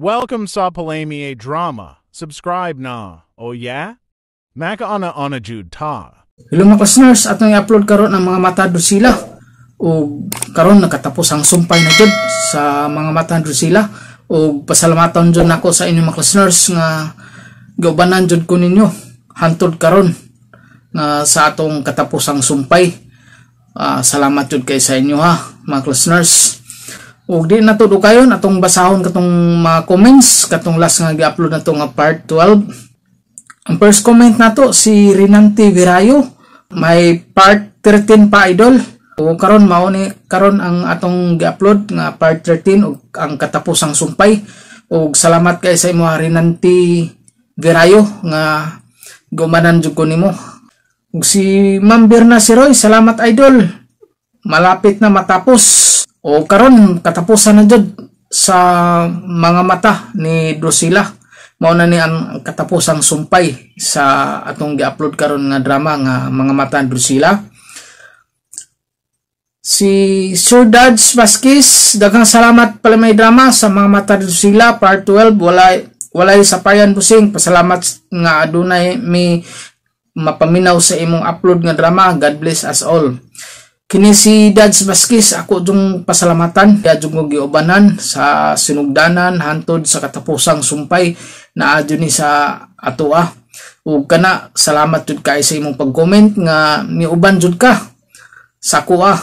Welcome sa Palami Drama. Subscribe na. Oh yeah? Makaana ana jud ta. Hello mga listeners, atong i-upload karon ang Mga Mata Drusilla. O karon nakatapos ang sumpay na jud sa Mga Mata Drusilla. O pasalamatan jud nako sa inyong mga listeners nga giubanan jud ko ninyo hantod karon nga sa atong katapusang sumpay. Salamat jud kay sa inyo ha, mga listeners. Ug di na to dukayon, atong basahon katong mga comments katong last nga gi-upload nato nga part 12. Ang first comment nato si Rinanti Virayo, may part 13 pa, idol. O karon mao ni karon ang atong gi-upload nga part 13 ug ang katapusang sumpay. Ug salamat kay sa imo, Rinanti Virayo, nga gumanan jud ko nimo. Ug si Ma'am Birna Siroy, salamat idol. Malapit na matapos. O karon katapusan na jud sa Mga Mata ni Drusilla. Mao na ni ang katapusang sumpay sa atong gi-upload karon nga drama nga Mga Mata ni Drusilla. Si Sir Dodge Vasquez, daghang salamat pala may drama sa Mga Mata ni Drusilla part 12. Walay sapayan, busing. Pasalamat nga adunay mi mapaminaw sa imong upload nga drama. God bless us all. Kini si Dodge Vasquez, ako jung pasalamatan. Kaya jung ko giubanan sa sinugdanan hantod sa katapusang sumpay na adyo ni sa atoa. Ug kana, salamat jud kay sa imong pag-comment nga miuban jud ka sa kuha.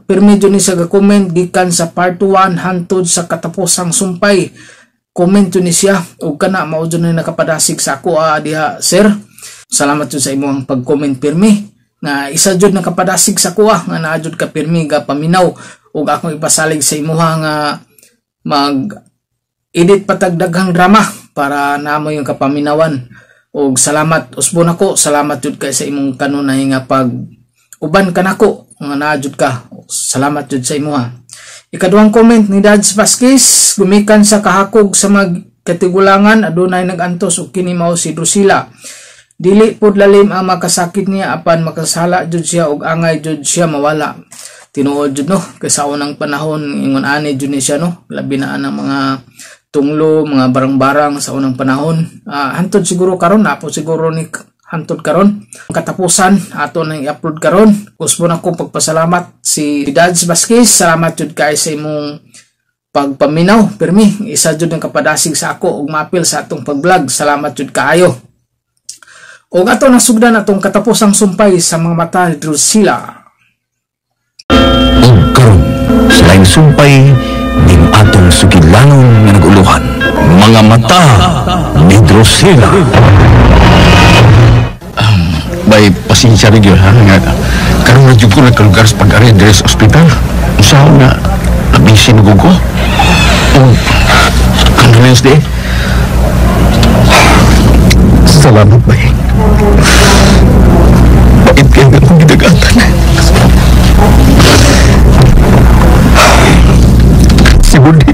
Pirmi jud ni sa ga-comment gikan sa part 1 hantod sa katapusang sumpay. Comment jud ni siya ug kana mao jud ni nakapadasig sa ako diha, sir. Salamat jud sa imong pag-comment pirmi nga isa jud nakapadasig sa kuha nga naa jud ka pirmi ga paminaw, ug akong ipasalig sa imuha nga mag edit patag daghang drama para namo yung kapaminawan. Ug salamat usbon ako, salamat jud kay sa imong kanunay nga pag uban kanako nga naa jud ka. Salamat jud sa imuha. Ikaduhang comment ni Dads Vasquez, gumikan sa kahakog sa mga katigulangan, adunay nag-antos ug kini mao si Drusilla. Dili pud lalim ang makasakit niya apan makasala jud siya ug angay jud siya mawala. Tinuod jud no, kay sa unang panahon ingon ani jud ni siya no, labi na ang mga tunglo, mga barang-barang sa unang panahon. Hantod siguro karon na po siguro ni hantod karon. Katapusan ato nang i-upload karon. Usbon ako pagpasalamat si Dads Vasquez, salamat jud kay sa imong pagpaminaw pirmi, isa jud ang kapadasig sa ako ug maapil sa atong pag-vlog. Salamat jud kaayo. O ato nasugdan atong katapusang sumpay sa Mga Mata ni Drusilla. Ug karon sa laing sumpay ning atong sugilanon nga naguluhan, Mga Mata ni Drusilla. Bay, pasensya rin yun, ha? Nga, karon na jud ko nagkalugar sa pag-ari diri sa ospital. Usaho nga, nabisi na ko. Oh, condolence day. Salamat, bay. Bait kayo nga akong gidagatan. Si Budi,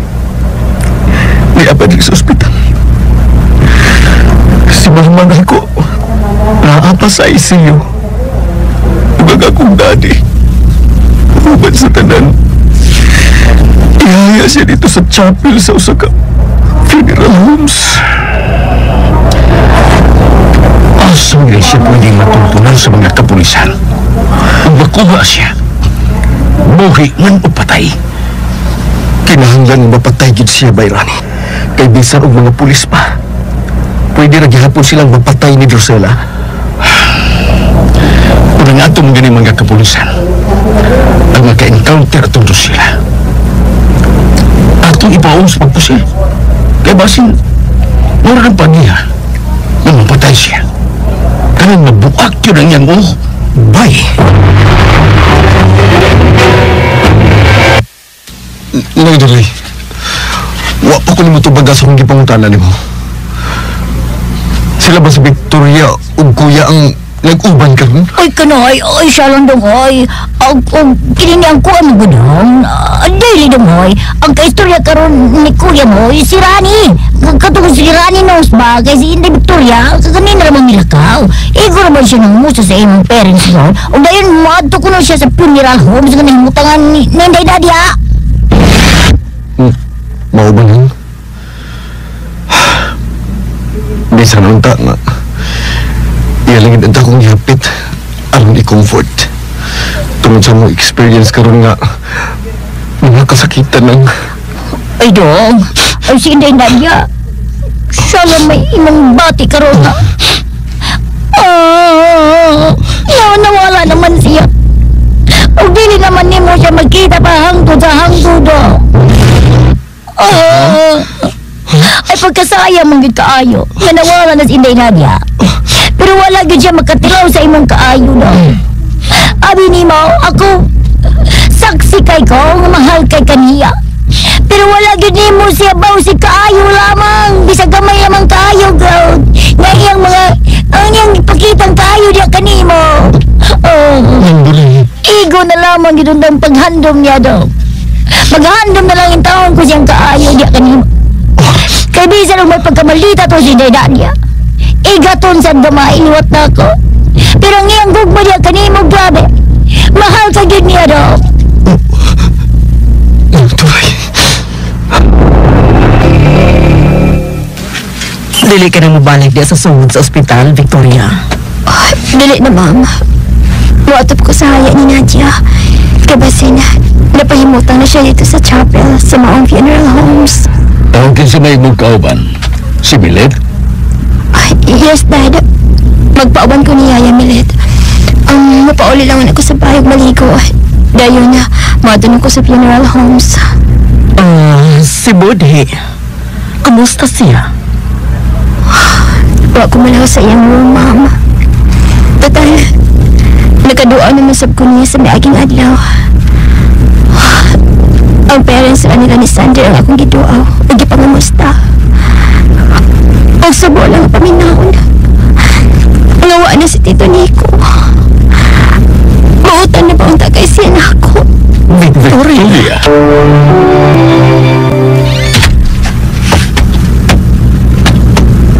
niabad sa ospital. Si mama na ako, naapa sa ICU. Ugag akong daddy. Uban sa tanan. Ihaya siya dito sa chapel sa usa ka funeral homes. Asa nga siya pwede matuntunan sa mga kapulisan? Ug makuha siya, buhi man o patay. Kinahanglan nga mapatay gid siya, Bayrani. Kay bisan og mga pulis pa, pwede ra gihapon silang mapatay ni Drusilla. Kung ang atong gani mga kapulisan ang maka-encounter atong Drusilla, atong ipaon sa pagpusil. Kay basin, mura ng pagiha na mapatay siya. Kanang mabuak yun ang iyang oh, bay. Nay, Dulay. Wa pa ko nimo tubaga sa akong gipangutana nimo. Sila ba si Victoria ug kuya ang nag-uban karon? Ay, kanay, ay, siya lang dong, ay. Ang kini ang kuha mo gudong. Dili dong, ay. Ang kaistorya karon ni kuya mo, si Rani. Katong si Rani knows ba, kay si Inday Victoria, kaganina ramang nilakaw. Igo naman siya nang musa sa imong parents ron. O dayon, maadto ko na siya sa funeral home sa kanimutangan ni Inday Daddy, ha? Mao ba nang? Bisan unta nga iya lang gid akong gihapit aron i-comfort. Tungod sa mong experience karon nga mga kasakitan ng Ay dong, ay si Inday Nadia. Siya lang may imong bati karon na. Ah, nawala naman siya. O dili naman nimo siya magkita pa hangtod sa hangtod dong. Ah, ay pagkasaya mong gid kaayo nga nawala na si Inday Nadia. Pero wala gid siya makatilaw sa imong kaayo dong. Abi nimo, ako saksi kay ko nga mahal kay kaniya. Pero wala gid nimo siya baw si kaayo lamang. Bisag gamay lamang kaayo girl. Nga iyang mga ang iyang ipakitang kaayo diya kanimo. Oh, igo na lamang gid ang paghandom niya daw. Maghandom na lang yung taon ko siyang kaayo diya kanimo. Kay bisan og may pagkamalita to si Dayda niya. Igaton sa gamay liwat na ako. Pero ang iyang gugma diya kanimo grabe. Mahal ka gid niya daw. Turay. Dili ka na mobalik diya sa sungod sa ospital, Victoria. Oh, dili na, ma'am. Muatop ko sa haya ni Nadia. Kay basin, napahimutan na siya dito sa chapel sa maong funeral homes. Ang kinsa may imong kauban? Si Milet? Ay, yes, Dad. Magpauban ko ni Yaya Milet. Ang mapauli lang ako sa bayog maligo. Dayon na, maadto ko sa funeral homes. Si Budhi. Kumusta siya? Wa ko malaw sa iyang room, ma'am. Total, nakaduan naman sab ko niya sa miaging adlaw. Ang parents ra nila ni Sander ang akong giduaw ug gipangamusta. Ang subo lang ang paminahon. Ngawa na si Tito Nico. Mautan na ba unta kay siya na ako? Victoria.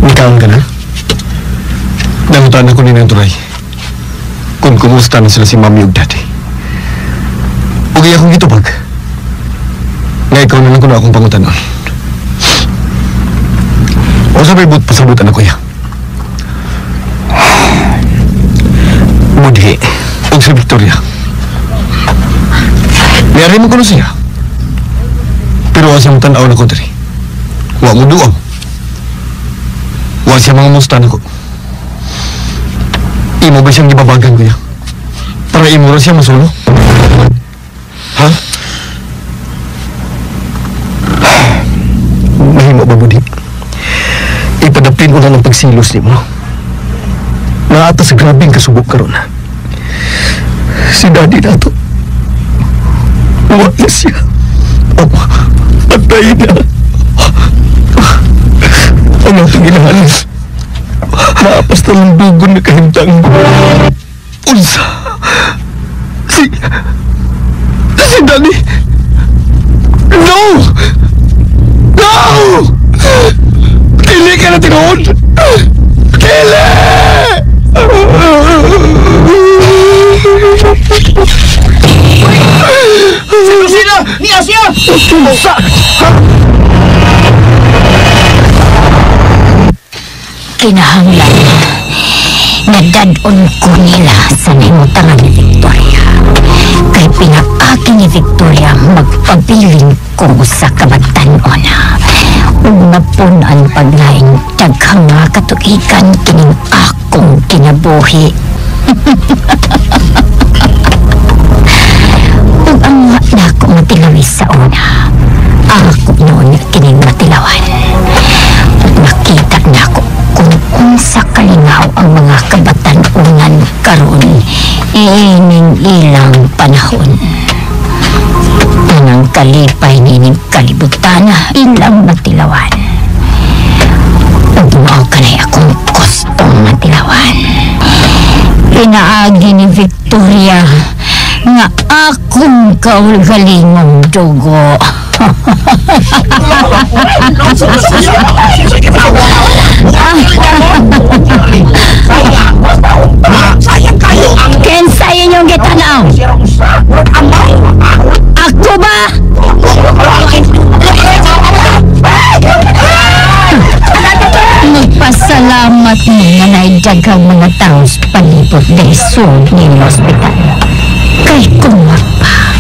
Nikaon ka na? Nangutan ako ni Nang Turay. Kung kumusta na sila si Mami ug Daddy. Ugay akong gitubag. Nga ikaw na lang kung akong pangutanon. O sa may but pasabutan ako ya. Budhi ug si Victoria. Mayari mo kuno siya. Pero wa siya mutanaw na ko diri. Wa mo duaw. Wa siya mga musta na ko. Imo ba siyang gibabagan kuya? Para imo ra siya masulo? Ha? Mahimo ba, Budhi? Ipadapin ko na ng pagsilos nimo. Naata sa grabing kasubok karon. Si Daddy nato. Wa na siya. Oh, patay na. Ang atong inahan. Naapas na lang dugon na kahimtang. Unsa? Si Daddy. No! No! Dili ka na tinuod! Dili! Sino? Niya siya! Unsa? Kinahanglan nadadon ko nila sa nahimutangan ni Victoria. Kay pinakaaki ni Victoria magpabilin kung usa ka batan-on. Ug mapun-an paglain daghang mga katuigan kining akong kinabuhi. Ug ang wa na ako matilawis sa una, ako noon kining matilawan. Ug makita na ako kung unsa kalingaw ang mga kabatan-unan karon iining ilang panahon. Tanang kalipay nining kalibutan ilang matilawan. Ug mao kanay akong gustong matilawan. Pinaagi ni Victoria nga akong kaugalingong dugo. Kinsa inyong gitanaw? Ako ba? Magpasalamat daghang mga tao sa palibot diri sulod ning ospital. Kay kumapa.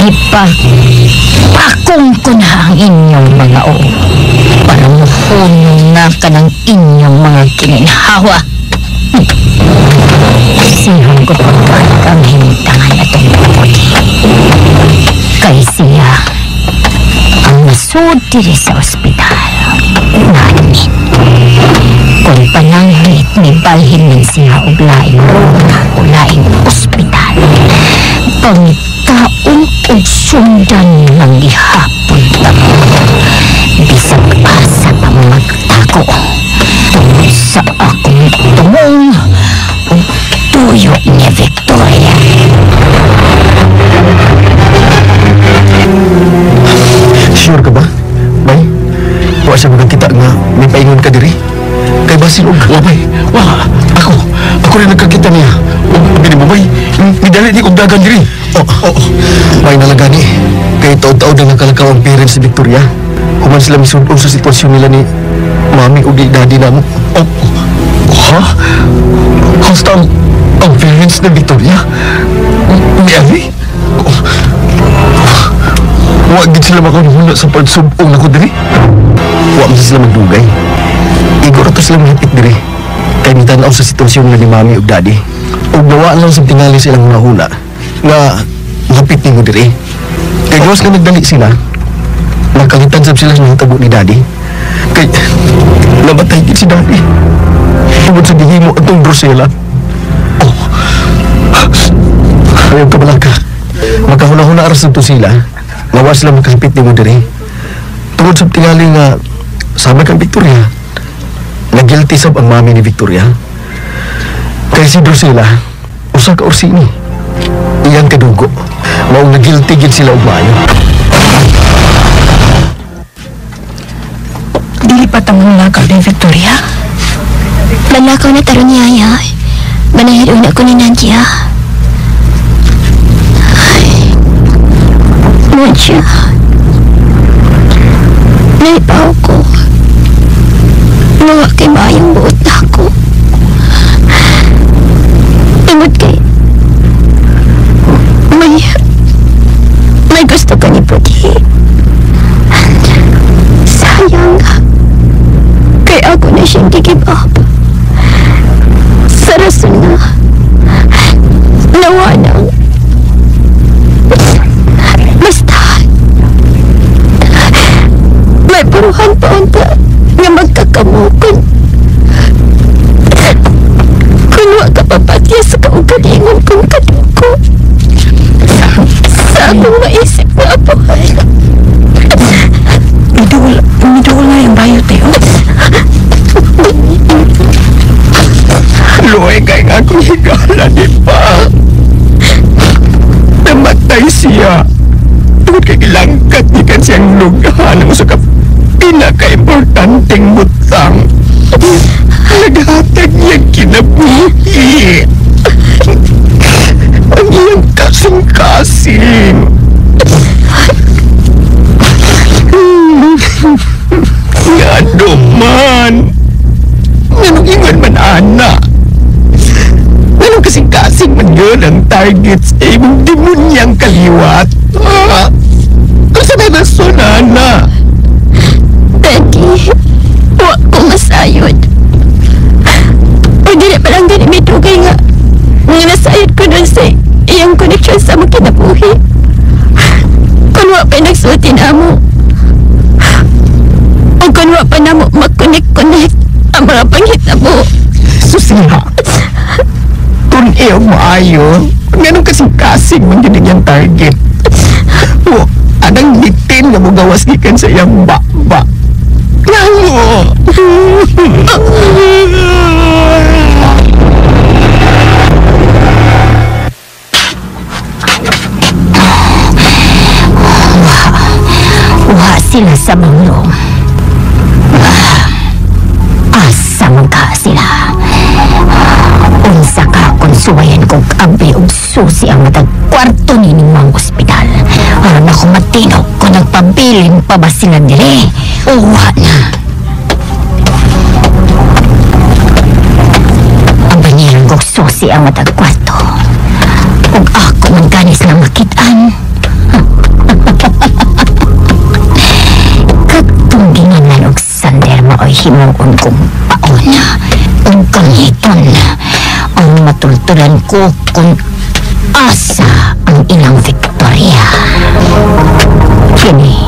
Ipa, pakong ko na ang inyong mga oo para muhunong na ka ng inyong mga kininhawa. Sihon ko pagkat ang hintangan atong puti. Kay siya ang nasud diri sa ospital. Namin. Kung pananghit ni balhin man siya og laing ruta o laing ospital. Pangitaon og sundan lang gihapon ta mo. Bisag asa pa magtago. Tungod sa akong tumong ug tuyo ni Victoria. Sure ka ba? Bay, wa siya magkita nga may paingon ka diri. Kay basin og Wa bay, wa. Ako rin nagkakita niya. Og abi mo bay, midali ni og dagan diri. Oh, oh. May nalagani. Kay taod-taod na nakalakaw ang parents ni Victoria. Human sila misud-on sa sitwasyon nila ni mami o ni daddy namo. Oh, ha? Hasta ang parents ni Victoria? Ni Abby? Wa gid sila makahuna sa pagsubong nako diri. Wa man sila magdugay. Igo ra to sila mahapit diri. Kay mitanaw sa sitwasyon nila ni mami ug daddy. Ug nawa lang sa tingali silang hunahuna nga mahapit nimo diri. Kay gawas nga nagdali sila, nakalitan sab sila sa nahitabo ni daddy. Kay namatay gid si daddy. Tungod sa gihimo atong Drusilla. Oh. Ayaw ka balaka. Makahuna-huna aras to sila. Nawa sila makahapit nimo diri. Tungod sa tingali nga sama kang Victoria, nagilty sab ang mami ni Victoria. Kay si Drusilla, usa ka Orsini. Iyang kadugo. Maong nagilty gid sila og maayo. Dili pa tamang lakaw ni Victoria. Manlakaw na taron ni Yaya. Manahil una ko ni Nadia. Ay, Nadia. Naipaw ko. Nawa kay maayong buot na ako. Tungod kay may gusto ka ni Puti. Sayang. Kay ako na siyang give up. Sa rason na nawa nang basta may puruhan pa unta nga magkakamukon. Kung wa ka papatya sa kaugalingon kong kadugo sa akong maisip na apuhan. Miduol na yung bayo tayo. Luoy kay nga akong higala, di ba? Namatay siya. Tungod kay gilangkat gikan siyang lughan ang usa ka pinaka-importanteng butang. Naghatag niya kinabuhi. Ang iyang kasing-kasing. Nga duman. Nganong ingon man, ana? Nganong kasing-kasing man yun ang target sa imong demonyang kaliwat? Ah, asa na rason, ana? Daddy, wa ko masayod. O dili pa lang gani may dugay nga nasayod ko dun sa iyang connection sa among kinabuhi. Kung wa pa nagsulti na mo, o kung wa pa na mo mag-connect-connect ang mga panghitabo. Susiha, tun-iyo maayo. Nganong kasing-kasing man yun ang target. O, anang bitin nga mugawas gikan sa iyang ba-ba. Ngano? Wa sila sa banglong. Asa man ka sila. Unsa ka kung suwayan kong abi og susi ang matag kwarto ni mang ospital. Aron ako matinog kung nagpabilin pa ba sila dire. Uwa na. si ang matag kwarto. Ug ako man gani silang makitaan. Katong ginganlan og Sander maoy himuon kong paon. Ug gamiton ang matultulan ko kung asa ang ilang Victoria. Kini,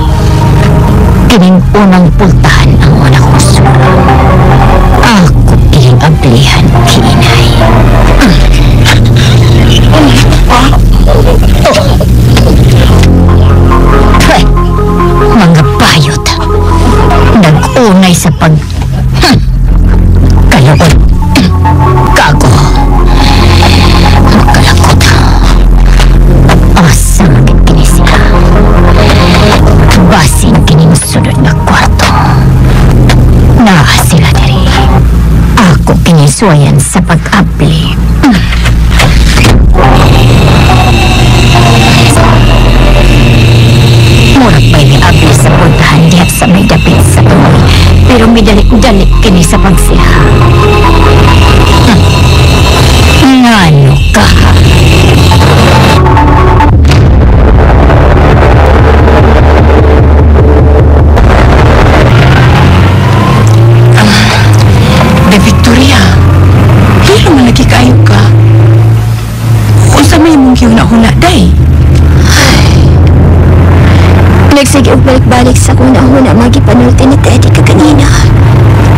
kining unang pultahan ang unang usura. Ako piling ablihan kiinay. Mga bayot, nag-unay sa pag... Kaluod. Gago. Makalakot. Asa magit kini sila. Basin kining sunod na kwarto. Naa sila diri. Ako kinisuwayan sa pag-abli. Murag ba'y miabli sa puntahan diha sa may dapit sa tuloy. Pero midalik-dalik kini sa pagsiha. Ngano ka? De Victoria, hiro man lagi kaayo ka. Unsa may imong gihuna-huna, day? Nagsige og balik-balik sa kuna-huna mga gipanulti ni Teddy kaganina.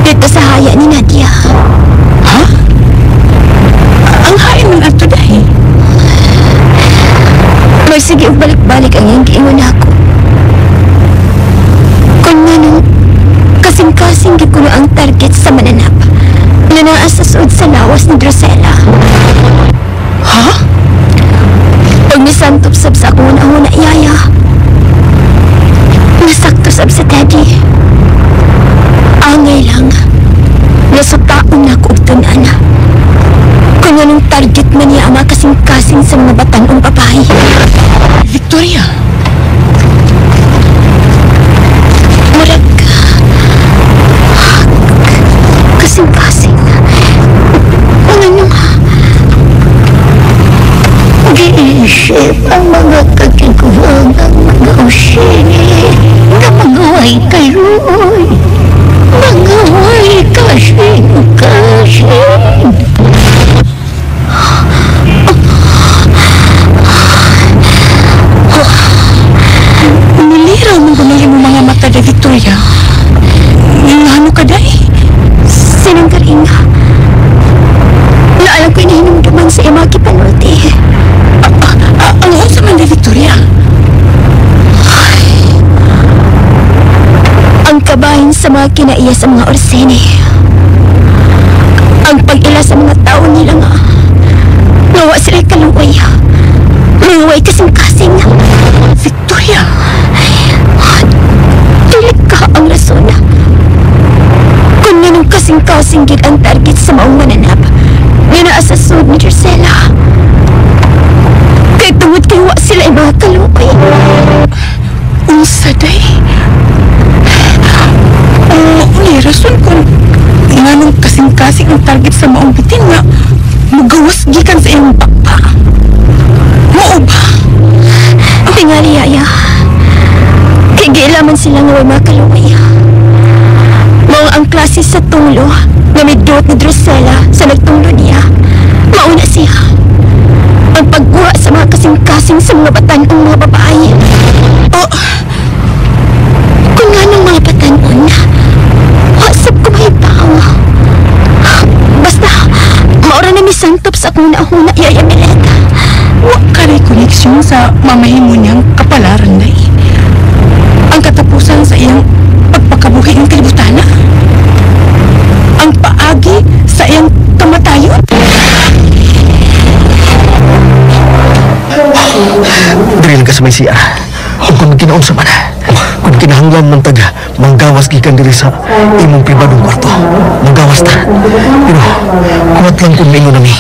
Dito sa haya ni Nadia. Ha? Ang hain man ato, day? Magsige og balik-balik ang iyang giingon ako. Kung nganong kasing-kasing gid kuno ang target sa mananap na naa sa suod sa lawas ni Drusela. Ha? Pag nisantop sab sa akong una-huna, yaya. Nasakto sab sa Teddy. Angay lang. Nasutaon na ako og tun-an. Kung anong target man niya ang mga kasing-kasing sa mga batanong babae. Victoria! Murag... kasing-kasing. Ano nga? Giisip ang mga kakiguang ang mga usini na magaway kay Roy. Magaway kasing-kasing. Niliraw mong gumili mo mga mata de Victoria. Ngano ka, day? Sinong galing? Naalam ko inihinumduman sa iyang mga kipanulti. Ang unsa man de Victoria? Ang kabahin sa mga kinaiya sa mga Orsene. Ang pag-ila sa mga tao nila nga. Ngawa sila'y kaluoy. Luway kasing-kasing. Victoria! Dili ka ang rason. Kung nanong kasing-kasing gid ang target sa maong mananap, nga naa sa sud ni Drusela. Kay tungod kay wa sila ay mga kaluoy. Unsa, day? Uli, rason kung nganong kasing-kasing ang target sa maong bitin nga mugawas gikan sa iyang bakba. Mao ba? Tingali, yaya. Kay giilaman sila nga way mga kaluoy. Mao ang klase sa tunglo nga midot ni Drusela sa nagtunglo niya. Mauna siya. Ang pagkuha sa mga kasing-kasing sa mga batanong mga babae. Oh. Kung nga ng mga batanon, wasap ko mahibaw. Basta, maura na misantop sa akong nauna, Yaya Milet. Wa ka rin koneksyon sa mamahimo niyang kapalaran, day. Ang katapusan sa iyang pagpakabuhi ng kalibutana. Ang paagi sa iyang kamatayon. Diri lang ka sa may siya. O kung kinaon sa man, kung kinahanglan man tag manggawas gikan diri sa imong pribadong kwarto, manggawas ta. Pero kuwat lang kung mingon nami.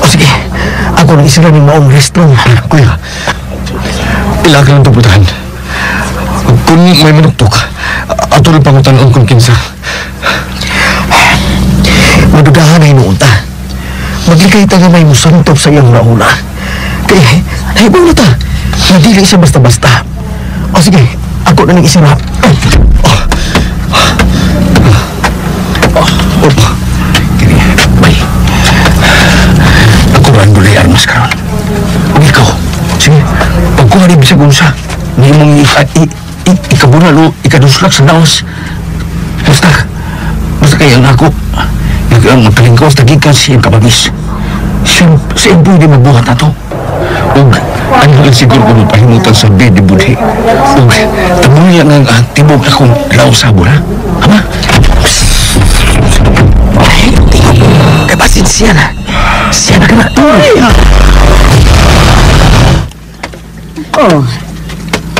O sige, ako nang isira ning maong restroom. Kuya, ilaka lang itong putahan. Kung may manuktok, ato rin pangutan-on kung kinsa. Madudahan na hinuon ta. Maglikay ta nga may musantop sa iyang nauna. Kay, nahibaw na ta. Nadili siya basta-basta. O sige, ako na nang isira. Oh. Kini, bay. Ako ran gulay armas karon. Ug ikaw, sige, pagkuha ni bisag unsa, ni imong ikabunal o ikaduslak sa naos. Basta kaya ang ako, ang magkalingkaw sa tagikan siyang kabagis. Siyang pwede magbuhat na to. Ug ano lang siguro kung mapahimutan sa bed ni Budhi. Ug tamuya nga ang tibok akong laos sa ha? Ama? Ay, kay basin siya na. Siya na ka na. Oh,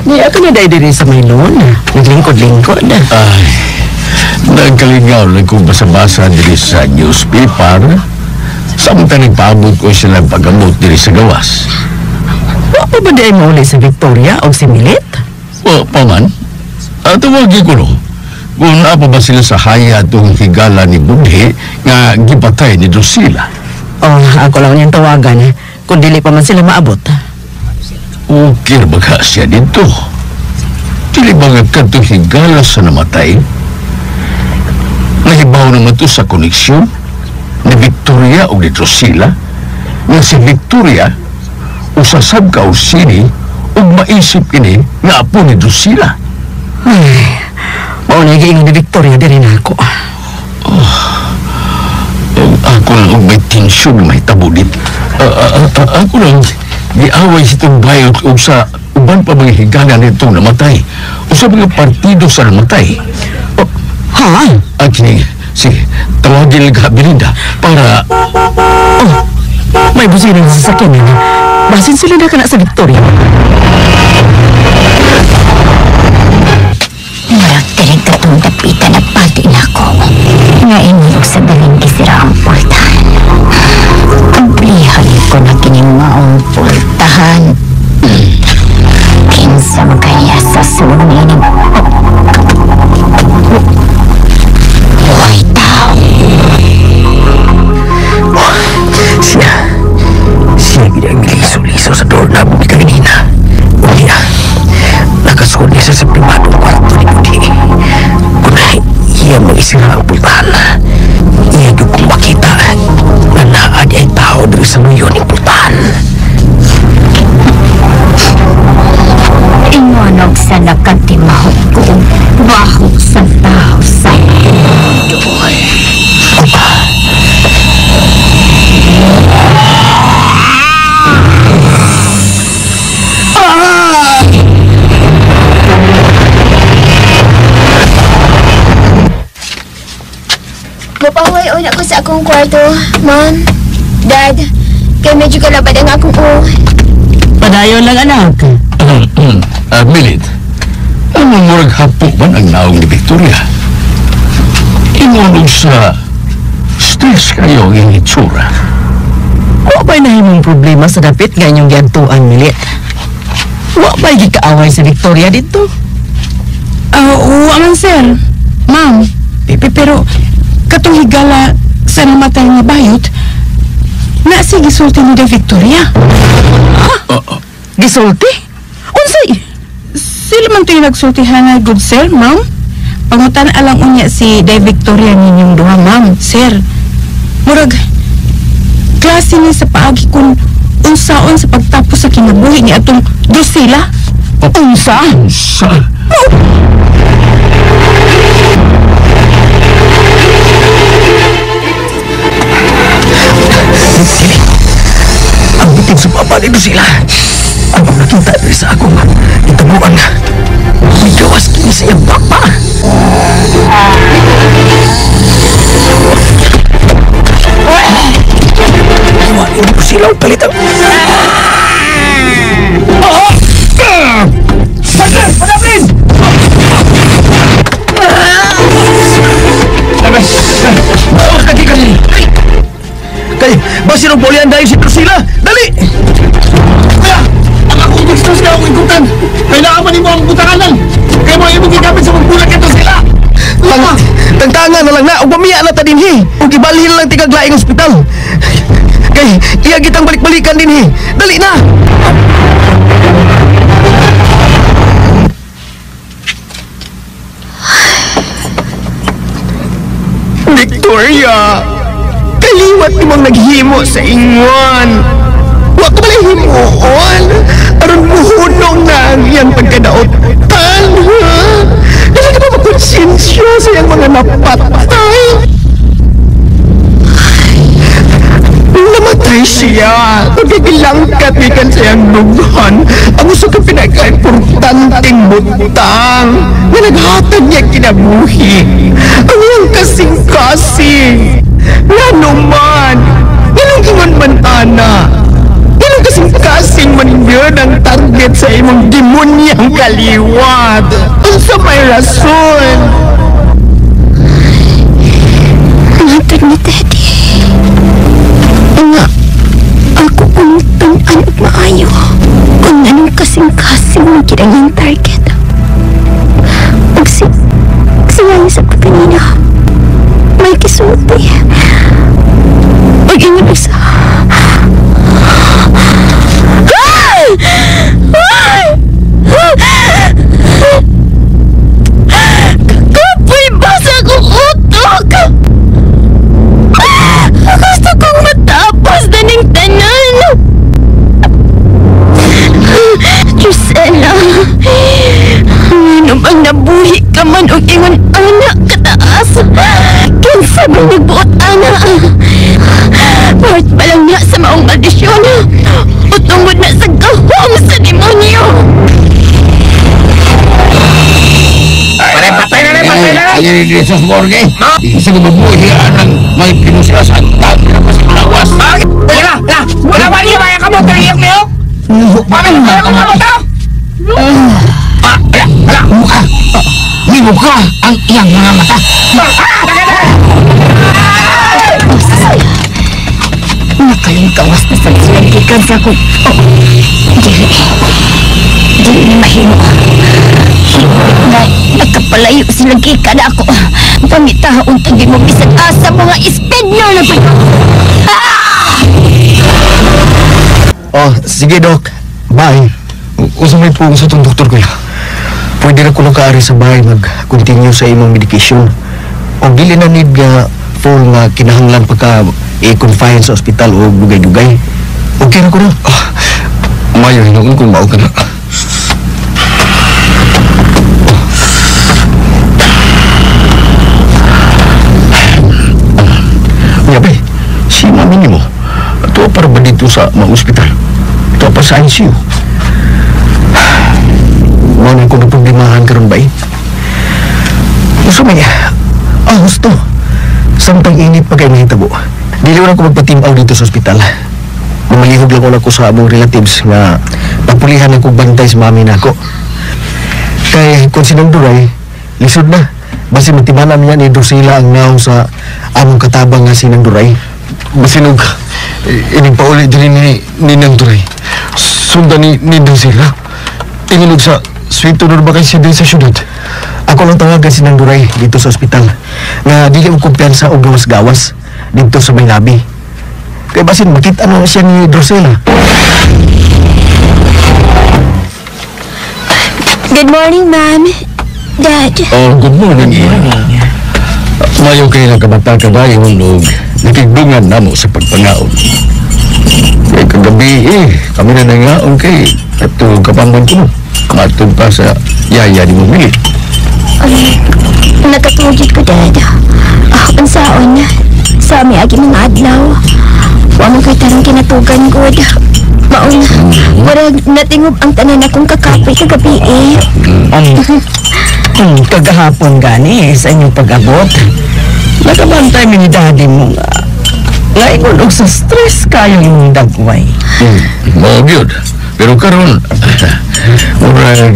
di ako na dahil diri sa Maylon. Naglingkod-lingkod. Ay, nagkalingaw lang kong basa-basa diri sa newspaper. Samtang nagpaabot ko sila pag-amot diri sa gawas. Wa pa ba di ay mauli sa Victoria o si Milit? Wa pa man. Tawagin ko no. Kung naa pa ba sila sa haya itong higala ni Budhi nga gipatay ni Drusilla. Oh, ako lang niyang tawagan. Kung dili pa man sila maabot. Okay na ba siya dito? Dili ba nga kadtong higala sa namatay? Nahibaw naman to sa koneksyon ni Victoria o ni Drusilla nga si Victoria usasab ka o sini ug maisip kini nga apo ni Drusilla. Ay, mao na giingon ni Victoria diri na ako. Ako lang og may tensyon may tabo dit. Ako lang giaway sa itong bayot og sa uban pa mga higala nitong namatay o sa mga partido sa namatay. Oh, ha? Ang kini, si tawagin lang ka Belinda para... Oh, may busina sa sasakyan na. Basin sila na ka na sa Victoria. Murag diri katong dapitan at pati na ako. Nga iniyog sa dalinggi sira ang pultahan. Amplihan ko na kining maong pultahan. Kinsa man kaya sa sulong ining... Buhay tao. Siya. Siya gid ang liso-liso sa doorknob ni kanina. Unya, nakasuod niya sa pribadong kwarto ni Budhi. Kung iya mag-isira ang pultahan, iya gyud kong makita na naa di ay tao diri sa luyo ni pultahan. Ingonog sa nakatimahok ko, bahok sa tao sa dool. Mapahuay-on ako sa akong kwarto, Mom, Dad, kay medyo kalabad ang akong ulo. Padayon lang, anak. Milit, ano murag hapo man ang naong ni Victoria? Ingonog sa stress kayo ang iyang itsura. Wa ba'y nahimong problema sa dapit nga inyong giadtuan, Milit? Wa ba'y gikaaway sa Victoria dito? Wa man, sir. Ma'am, pero katong higala sa namatay nga bayot, na si gisulti ni da Victoria. Ha? Gisulti? Unsay? Sila man to'y nagsultihan na good sir, ma'am. Pangutan alang unya si da Victoria ninyong duha, ma'am, sir. Murag, klase ni sa paagi kung unsaon sa pagtapos sa kinabuhi ni atong Drusilla. Unsa? Unsa? Dili. Ang bitin sa papa ni Drusilla. Ang nakita diri sa akong itabuan nga. Migawas kini sa iyang papa. Iwan ni Drusilla og palit ang... Partner! Padaplin! Kay, basin ang polian dahil si Drusilla! Dali! Kuya! Ang akong gusto sa akong ikutan! Kailangan man nimo ang butanganan! Kaya mo imong gigamit sa magbulag kay Drusilla! Tangtangan na lang na! Ug pamiya na ta dinhi! Ug ibalhin na lang tigag laing ospital! Kay iya gitang balik-balikan din eh. Dali na! Victoria! Kaliwat ni mong naghimo sa ingon. Wa ko malay himuon. Aron muhunong na ang iyang pagkadaotan, ha? Dili ka ba makonsensya sa iyang mga napatay? Namatay siya. Pagkikilangkat gikan sa iyang dughan. Ang usa ka pinaka-importanteng butang na naghatag niya kinabuhi. Ang iyang kasing-kasing. Ngano man, nganong ingon man ana, nganong kasing-kasing man yun ang target sa imong demonyang kaliwat. Unsa may rason? Matod ni Teddy. Nga, ako kung tun-an og maayo. Kung anong kasing-kasing man gid ang iyang target. Ug si siya sa ko kanina. May kisulti. Ug ingon usa. Kapoy ba sa akong utok? Gusto kong matapos na ning tanan. Drusilla, ano bang nabuhi ka man og ingon anak kataas? Kinsa ba nagbuot ana? Part pa lang na sa maong maldisyon. O tungod na sa gahom sa demonyo. Patay na rin, patay na rin! Ayun ni Jesus Borge. Isa ko mabuhi ang may pinusila sa antang na mas lawas. Wala! Wala! Wala ba niyo? Kaya ka mo? Tariyak niyo? Kaya ka mo to? Ala! Ala! Mukha! May mukha ang iyang mga mata. Nakalingkawas na sa gikan sa akong... Oh, dili. Dili ni mahimo. Na, nakapalayo sila gikan ako. Pangitaon tagi mo bisan asa mga ispedyo na pag... Oh, sige Dok. Bye. Usa may pugong sa tong doktor kuya. Pwede na kuno kaari sa bahay mag-continue sa imong medication. O dili na need nga full nga kinahanglan pagka i-confine sa ospital o dugay-dugay. Okay na ko na. Oh, mayo hinuon kung mao ka na. Uya bay, si mami nimo, tuwa para ba dito sa mga ospital? Tuwa pa sa ICU? Mao na ko problemahan karon bay. Gusto may, gusto. Samtang init pa kay nahitabo. Dili ko magpatimaw dito sa ospital. Mamalihog lang ko sa among relatives nga papulihan ako bantay sa mami nako. Kay kung sinang duray, lisod na. Basi matibanan niya ni Drusilla ang naong sa among katabang nga sinang duray. Basinog, ining pauli din ni Nang Duray. Sundan ni Drusilla. Tinginog sa sweet honor ba kay siya din sa syudad? Ako lang tawagan si Nang Duray dito sa ospital. Nga dili mo kumpiyansa og gawas-gawas dito sa may labi. Kaya basin makita na siya ni Drusilla. Good morning, Ma'am. Dad. Oh, good morning, Ian. Mayo kayo ng kabata kadayon og nakigdungan namo sa pagpangaon. Kay kagabi kami na nangaon kay ato kapaman ko. Matug pa sa yaya ni Mumili. Nakatugid ko, Dad. Unsaon, sa ami agi mga adlaw. Wa man kay tarong kinatugan, good. Maong, murag natingob ang tanan akong kakapoy kagabi eh. Kagahapon gani sa inyong pag-abot. Nakabantay mi ni daddy mo nga. Ngayon og sa stress kayo imong dagway. Mao gyud. Pero karon murag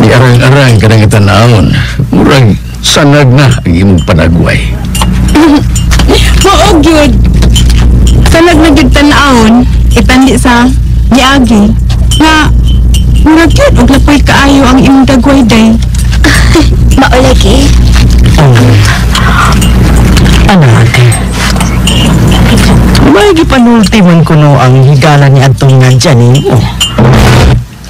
ni arang-arang ka ng tanawon. Murag sanag na ang imong panagway. Mao gyud. Sanag na gyud tan-awon, itandi sa niagi nga murag gyud og lapoy kaayo ang imong dagway day. Maulagi. Anak, may Gipanulti man kuno ang higala ni adtong Nadia nimo.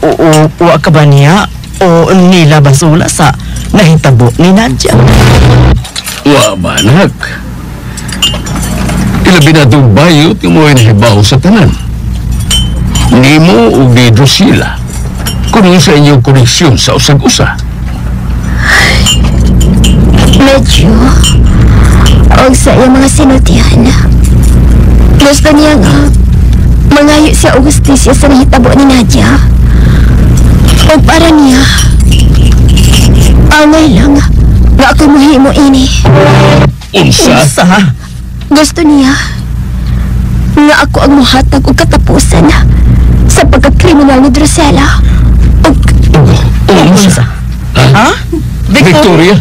Oo, wa ka ba niya o nila basula sa nahitabo ni Nadia? Wa manak. Ilabi na itong bayot yung mga nahibaw sa tanan. Nimo o ni Drusilla. Kuno sa inyong koneksyon sa usag-usa. Medyo. Og sa iyang mga sinultihan. Gusto niya nga mangayo siya og hustisya sa nahitabo ni Nadia. O para niya, angay lang nga ako muhimo ini. Unsa? Unsa? Gusto niya nga ako ang muhatag og katapusan sa pagkakriminal ni Drusilla. Og Unsa? Ha? Victoria?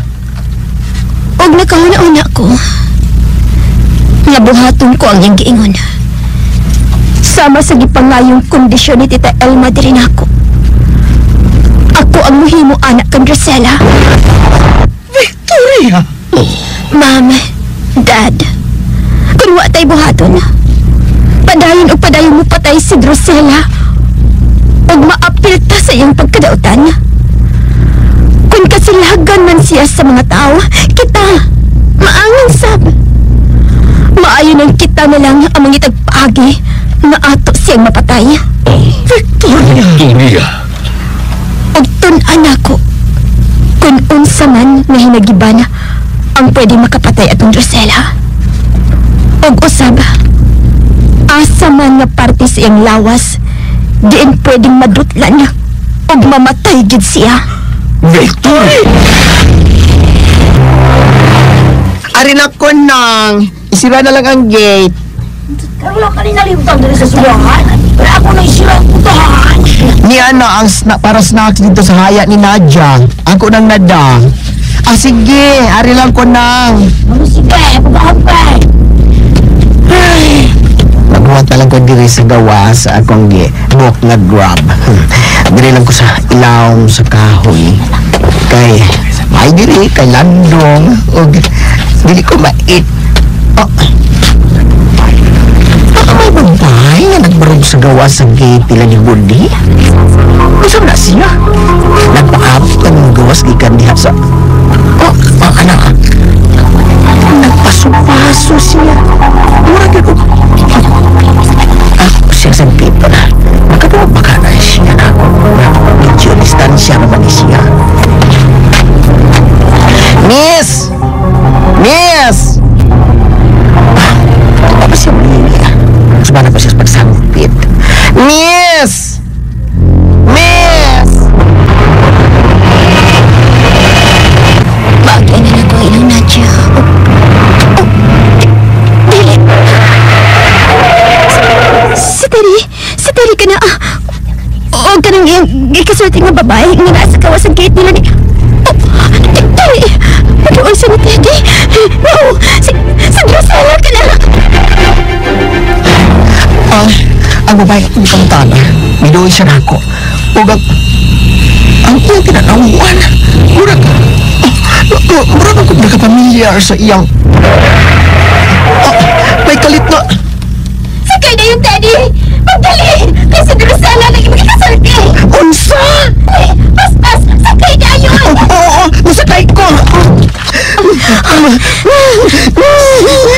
Og nakahuna-una ko nga buhaton ko ang iyang giingon. Sama sa gipangayong kondisyon ni Tita Elma diri nako. Ako ang muhimo anak kang Drusilla. Victoria! Ma'am, Dad, kung wa tay buhaton, padayon o padayon mo patay si Drusilla ug maapil ta sa iyang pagkadautan. Kung kasilagan man siya sa mga tao, kita, maangan sab. Maayo nang kita na lang ang mangitag paagi nga ato siyang mapatay. Victoria! Victoria! Ug tun-an ako, kung unsa man nga hinagiban ang pwede makapatay atong Drusilla. Ug usab, asa man nga parte sa iyang lawas, diin pwedeng madutlan ug mamatay gid siya. Victoria! Ari na ko nang. Isira na lang ang gate. Wala ka rin nalimutan dali sa suwahan. Wala ako na isira ang putahan. Ni ano ang para snacks dito sa haya ni Nadia. Ako nang nada. Ah, sige. Ari lang ko nang. Ano sige, pag-ampay. Ay, magbuhat na lang ko diri sa gawas sa akong book nga grab. Diri lang ko sa ilawom sa kahoy. Kay may diri kay landong og dili ko mait. Oh. Baka may babae nga nagbarog sa gawas sa gate nila ni Budi. Gusto na siya. Nagpaabot ang gawas gikan diha sa... Oh, oh anak. Nagpaso-paso siya. Mura gyud og... Ako siya sa paper. Makatuwa baka na siya na ako. Medyo distansya naman ni siya. Miss! Miss! Ah, pa siya muli. Sumana pa siya sa pagsampit. Miss! Miss! Bagay na nako ilang Nadia. Oh, dili. Si Terry, si Terry ka na. O ka nang iyang gikasulti nga babae nga nasa kawas ang gate nila ni... Oh, Terry! Pag-uon siya ni Teddy. No! Si Drusilla ka na! Ang babae akong pangutana, midoy siya nako. Ug ang iyang tinanawan, murag ako nakapamilyar sa iyang... May kalit na... Sakay na yung Teddy! Magdali! Kay si Drusilla lagi magkakasulti! Unsa! Paspas! Sakay na yun! Oo! Nasakay ko!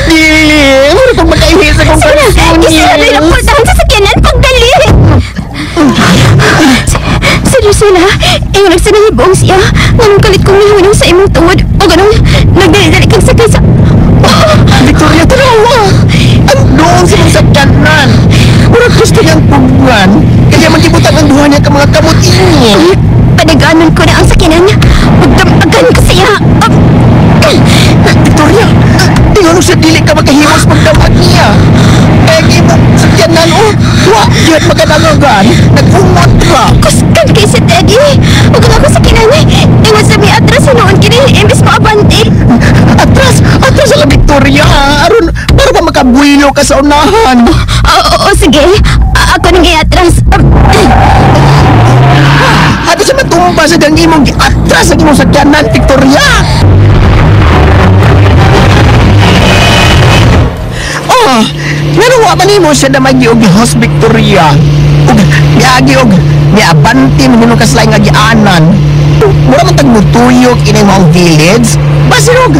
Dili! Murag kong makaihi sa kong Sige na! kansunin! Gisira na yung pultahan sa sakyanan! Pagdali! Si Drusilla, ingon nagsinahibong siya. Nganong kalit kong nihunong sa imong tungod o ganong nagdali-dali kang sakay sa... Victoria, tanawa! Ang doon sa mong sakyanan! Murag gusto niyang pugwan. Kaya magibutan ang duha niya ka mga kamot ini. Panaganon ko na ang sakyanan. Pagdamagan ko siya. Victoria, tingnan sa dili ka makahimos pagdamag niya. Kaya ang imong sakyanan, oh, wa, diyan magkanalugan. Nag-ungot ra. Kuskan kay si Teddy. Huwag ako sa kinanay. Ingon sa may atras, hinoon kini, imbis mo abante. Atras! Atras sa Victoria! Aron, para ba makabuilo ka sa unahan? Oo, sige. Ako nang iatras. Ato sa matumba sa dang imong atras ang imong sakyanan, Victoria! Oh, Naruwa man nimo siya damagi og house Victoria. Ug miagi og miabante man nimo kaslay nga gianan. Mura man tag mutuyok inay maong village. Basirog.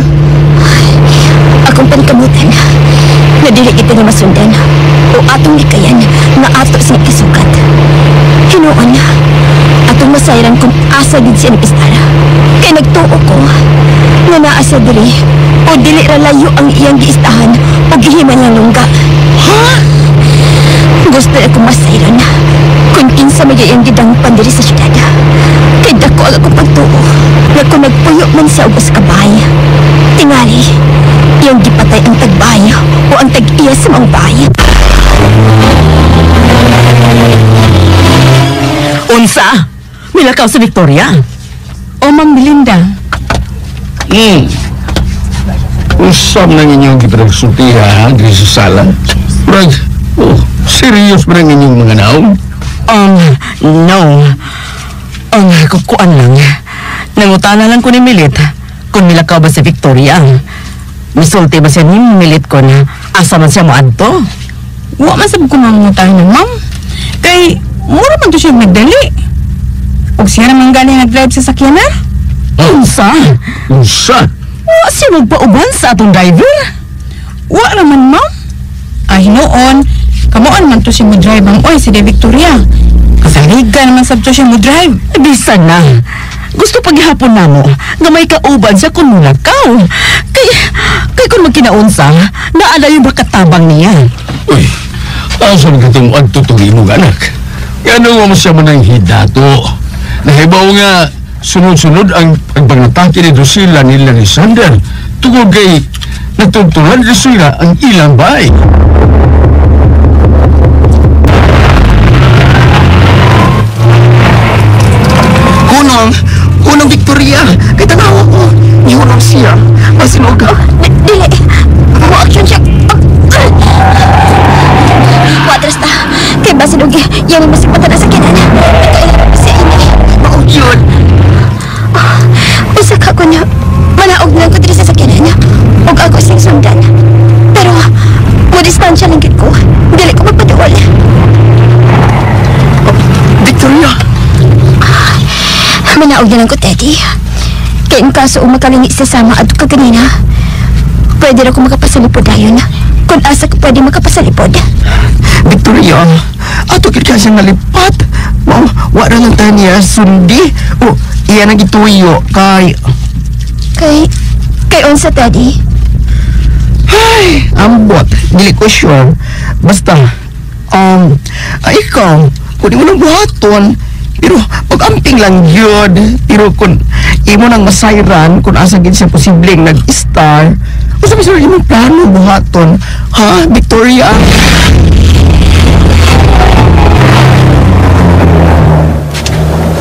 Akong panikamutan nga dili kita ni masundan o atong likayan nga ato sa kisukat. Hinuon, atong masayran kung asa gid siya nag-istara. Kay nagtuo ko nga naa siya diri o dili ra layo ang iyang giistahan o gihiman niyang lungga. Ha? Gusto akong masayran kung kinsa may iyang gidangpan diri sa syudad. Kay dako ang akong pagtuo nga kung nagpuyo man siya og usa ka bahay, tingali iyang gipatay ang tagbay o ang tag-iya sa mga bahay. Unsa? Milakaw sa Victoria? O Ma'am Belinda. Usap nang inyong gipragsultiha diri sa sala. Murag, oh, serious ba nang inyong mga naong? No. Kukuan lang. Nangutana lang ko ni Milit kung milakaw ba sa Victoria. Misulti ba siya ni Milit ko na asa man siya moadto? Wa man sab ko mangutana, ma'am. Kay mura man to siya nagdali. Og siya naman galing nag-drive sa sakyanan. Unsa? Unsa? Wa siya magpauban sa atong driver? Wa naman, ma'am. Ay, noon, kamuan man to siya mo drive ang oy si De Victoria. Kasaligan naman sab to siya mo drive. Bisan na. Gusto paghapon namo nga may kauban siya kung mulakaw. Kay kung magkinaunsa, naala yung makatabang niya. Uy, asa man katong adto tong imong anak? Ngano nga mo siya man ang hidato? Nahibaw nga sunod-sunod ang pagpangatake ni Drusilla nila ni Sander tungod kay nagtuntunan ni Drusilla ang ilang bahay. Hunong Victoria, kay tanawa ko, nihunong siya, masinog. Dili, mo-action siya. Watras ta, kay basin og yang masikmatan ang sakyanan. Nagkailan siya ini. Mao yun. Usa ka ko niya, manaog na ko diri sa sakyanan. Og ako siyang sundan. Pero, mo distansya lang gid ko. Dili ko magpaduol. Victoria! Manaog na lang ko, Teddy. Kaya in kaso umakalingi sa sama adto ka ganina, pwede na ko makapasalipod dayon. Kung asa ko pwede makapasalipod. Victoria, ato gid ka siyang nalipat. Mao, wa na lang tayo niya sundi. O, iya nang gituyo kay... Kay unsa, Teddy? Ay, ambot. Dili ko sure. Basta, ay ikaw, kung di mo nang buhaton, pero pag-amping lang yun. Pero kung imo nang masayran, kung asa gid siya posibleng nag-star, usa ba imong plano buhaton? Ha, Victoria?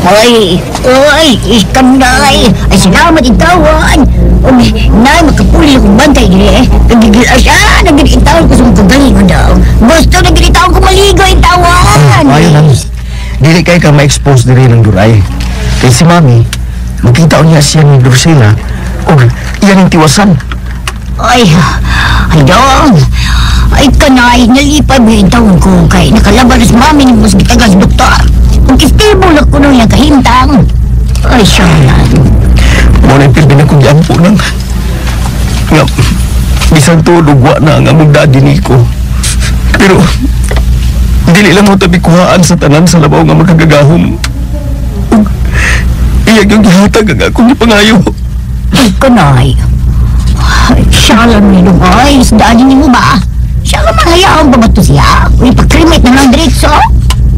Oy, oy, iskanday. Ay, salamat itawan. Nay, makapuli akong bantay diri eh. Nagigil asya, nagigil itawan ko sa mga kagalingon daw. Gusto nagigil itawan ko maligo itawan. Ayo lang. Dili kay ka ma-expose diri ng Duray. Kay si Mami, makita niya siya ni Drusilla og iyan ang tiwasan. Ay, ay dong. Ay kanay, nalipad mo yung taon ko kay nakalaban sa mami ni mas gitagas doktor. Ang stable ako nung yung kahintang. Ay, siya lang. Mo na yung na kong giampo nang. Nga, bisan tuod og wa na ang among daddy ni ko. Pero, dili lang mo tabi kuhaan sa tanan sa labaw nga makagagahom. Ug iyag yung gihatag ang akong gipangayo. Ay, kanay. Ay, siya lang ni Dugoy. Sa daddy ni mo ba? Siya lang manghayaan ba ba ito siya? Uy, pa-cremate na lang diretso.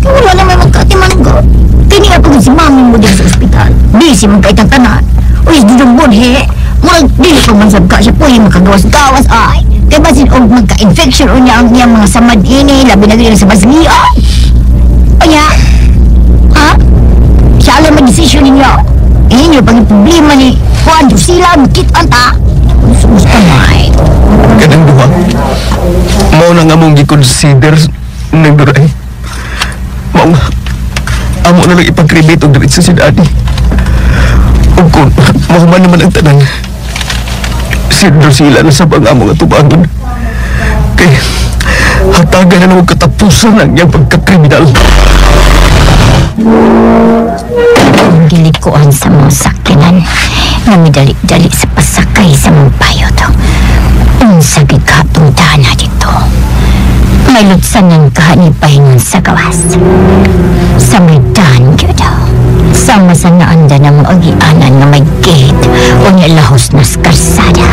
Wala na may magkatiman ko. Kini ako si mami mo din sa ospital. Busy man kahit ang tanan. Uy, dudong bunhi. Murag, dili pa man sab ka siya po yung makagawas-gawas ay. Kaya basin og magka-infection o niya ang niyang mga samad ini, labi na sa baslian. O niya? Ha? Siya lang may desisyon ninyo. Inyo, pag problema ni Juan Drusilla, makit-an ta. Sus kamay. Ganang duha. Mao na nga mong gi-consider ng Duray. Mao nga, amo na lang ipag-cremate og diretso si Daddy. Ug kung mahuman naman ang tanan, si Drusilla na sa pang amo nga tubangon. Kay, Hatagan na ng katapusan ang iyang pagkakriminal. Ang gilikuan sa mga sakyanan nga midali-dali sa pasakay sa mga bayot. Unsa gid katong dana dito. May lutsanan ka ni pahingon sa gawas. Sa may daan gyud. Sama sa naanda ng mga agianan nga may gate o lahos na sa karsada.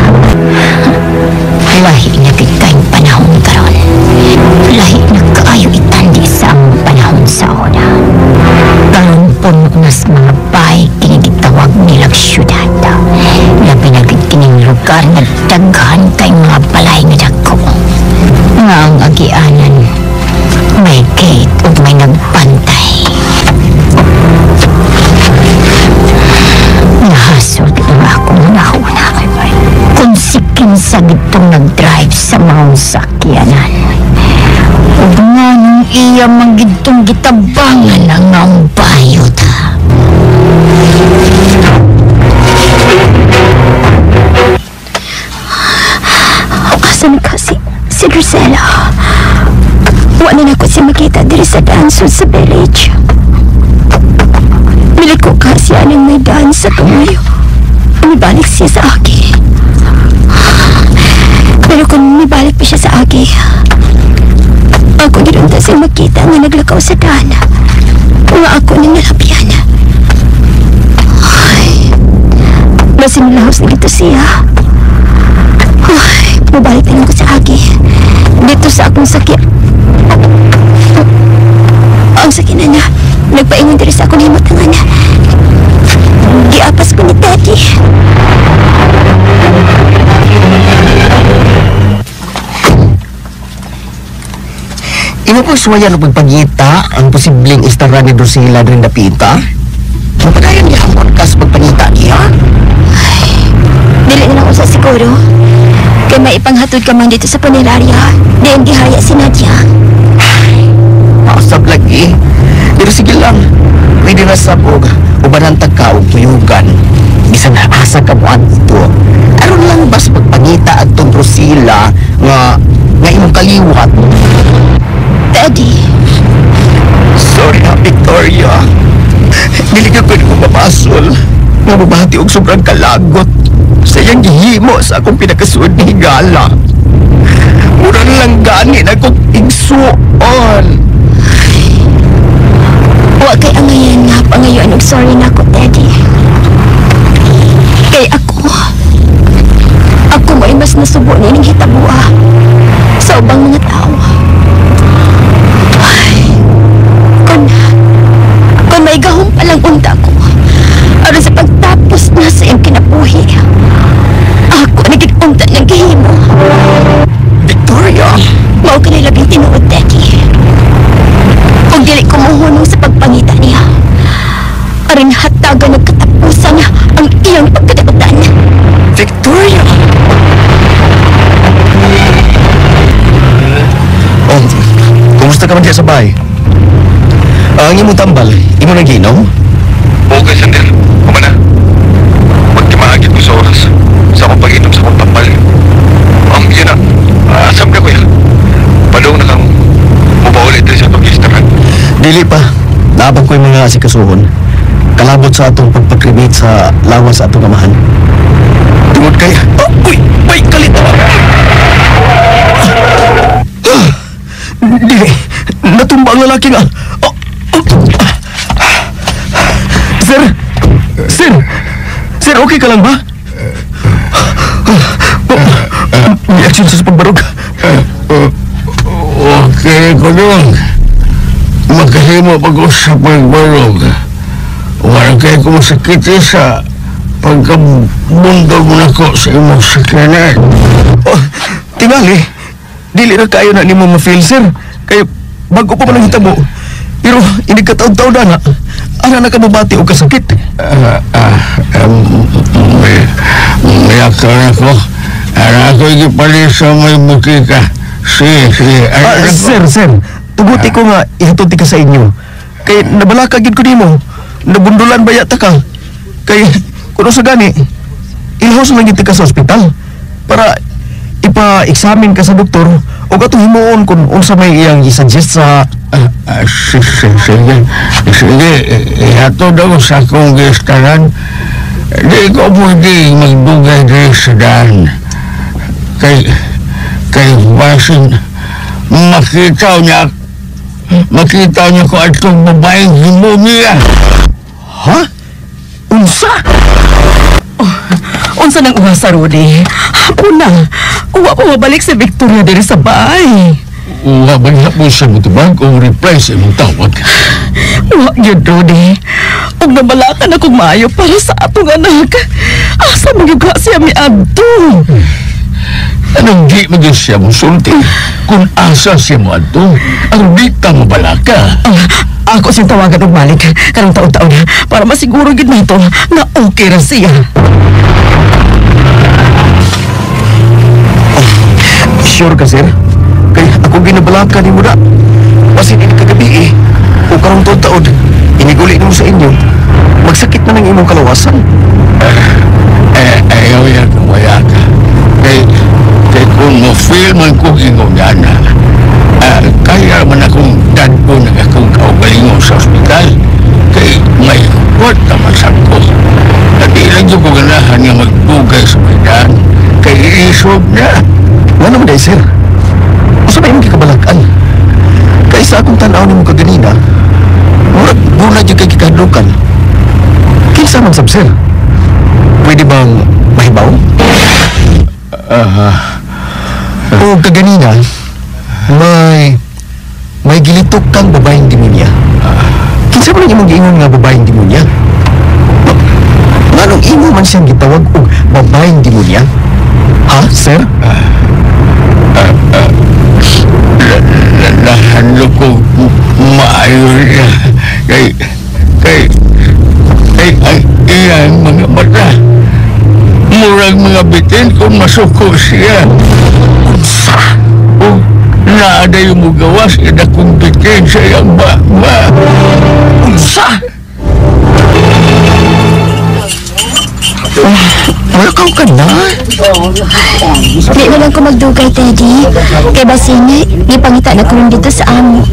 Lahi na gid kayong panahon karon. Lahi na kaayo itandi sa among panahon sa una. Karon puno na sa mga bahay kinigitawag nilang syudad. Labi na gid kining lugar nga daghan kay mga balay nga dako. Nga ang agianan may gate ug may nagbantay. Nahasol gid ang akong nahuna. Kung si kinsa gitong nag-drive sa mga sakyanan. Ug nga nung iya man gitong gitabangan ang ngaong bayot. Asan ka si Drusela? Wala na ko siya makita diri sa dansol sa village. Miliko ka siya ng may daan sa tumayo. Umibalik siya sa akin. Pero kung umibalik pa siya sa akin, ako gilunta siya makita nga naglakaw sa daan. Nga ako nang nalapyan. Ay, masinilahos na gito siya. Ay, mabalik na lang ko sa akin. Dito sa akong sakit. Ang sakit na na. Nagpaingon diri sa akong himutangan. Giapas ko ni Daddy. Imo po suwayan og pagpangita ang posibleng istara ni Drusilla rin napita? Mapadayon niya ang podcast pagpangita niya? Ay, dili na lang usa siguro. Kay may ipanghatod ka man dito sa punerarya. Diyan gihaya si Nadia. Ay, mausap lagi. Pero sige lang, pwede na sabog ubanan ta ka og tuyugan. Bisan asa ka mo adto. Aron lang bas pagpangita adtong Drusilla nga imong kaliwat. Daddy. Sorry na, Victoria. Dili ka pwede ko mapasol. Nga mabati og sobrang kalagot sa iyang gihimo sa akong pinakasuod ni higala. Mura na lang gani na akong igsuon. Wa kay angayan nga pangayon og sorry na ako, Daddy. Kay ako mo'y mas nasubo nining hitabua sa ubang mga tao. Ay, kung may gahom palang unta ko, aron sa pagtapos na sa iyong kinabuhi, ako naging unta ng gihimo. Victoria! Mao ka na labing tinuod, Daddy. Kung dili ko muhunong sa pagpangita niya, aron hatagan ng katapusan ang iyang pagkadakutan. Victoria! Oh, kumusta ka man diya sa bahay? Ang imong tambal, imo nang ginom? Okay, Sander. Kumana. Magtimaagit ko sa oras sa akong pag-inom sa akong tambal. Yun na. Asam ka, kuya. Palong na kang mabaulit din sa itong gistaran. Dili pa. Naabang ko yung mga asikasuhon. Kalabot sa atong pagpagkremate sa lawas sa atong amahan. Tungod kay... Oh, uy! May kalit! Dili! Natumba ang lalaki nga! Oh, oh. Sir! Sir! Sir, okay ka lang ba? May action sa pagbarog. Okay ko doon. Magkahimo pag sa pagbarog. Wala kayo kung masakit sa pagkabundog mo na ko sa imong sakyanan. Oh, tingali, dili na kayo na nimo ma-feel, sir. Kayo, bago pa man ang hitabo. Pero, hindi ka taon-taon na. Ana na ka mabati o kasakit? Mayakar ako. Ana ako igipalit sa may butika. Sige, sige. Sir, sir. Tuguti ko nga, ihatod ka sa inyo. Kay, nabalaka gid ko nimo. Nabundulan ba yata ka? Kay, kuno sa gani, ilahos lang gid ka sa ospital. Para ipa-examine ka sa doktor O katong himuon kung unsa may iyang i-suggest sa... Sige, sige, ihatod ako sa akong gistaran. Di ko pwede magdugay diri sa daan. Kay basin, makita niya ko atong babaeng himo niya. Ha? Unsa? Oh, unsa nang uwasa, Rudy? Hapon na. Uwa pa mabalik si Victoria diri sa bahay. Uwa ba niya po siya mutubag o reply sa imong tawag? Uwa yun, Rudy. Ug nabalakan akong maayo para sa atong anak. Asa magyuga siya miadto? Anong di mo din siya musulti? Kung asa siya mo adto, ang di ta mabalaka. Ako siyang tawagan og balik karong taon-taon para masiguro gid nato na okay ra siya. Sure ka, sir? Kay ako ginabalaka ni mo na. Basin ini kagabi eh. O karong taon-taon, iniguli nimo sa inyo. Magsakit na ng imong kalawasan. Ayaw yan kung wala ka. Kay kung mo-feel man kong ingon na, kaya man akong dadpo ng akong kaugalingon sa ospital. Kay may kwarta man sa ko. At ilan yung ganahan nga magdugay sa medan. Kay iisog na. Wala naman dahil, sir. Usa ba imong gikabalakan? Kay sa akong tan-aw nimo kaganina, murag guna jud kay gikahadlukan. Kinsa man sab, sir? Pwede bang mahibaw? O kaganina, may gilitok kang babaeng demonya. Kinsa man ang imong giingon nga babaeng demonya? Nganong imo man siyang gitawag og babaeng demonya? Ha, sir? Nahanlo ko maayo niya. Kay ang iyang mga mata. Murag mga bitin kung masuko siya. Unsa? O naaday mo gawas idakong bitin sa iyang baba. Unsa? Malakaw ka na? Di na lang ko magdugay, Teddy. Kay basin, gipangita na ko rin dito sa amo.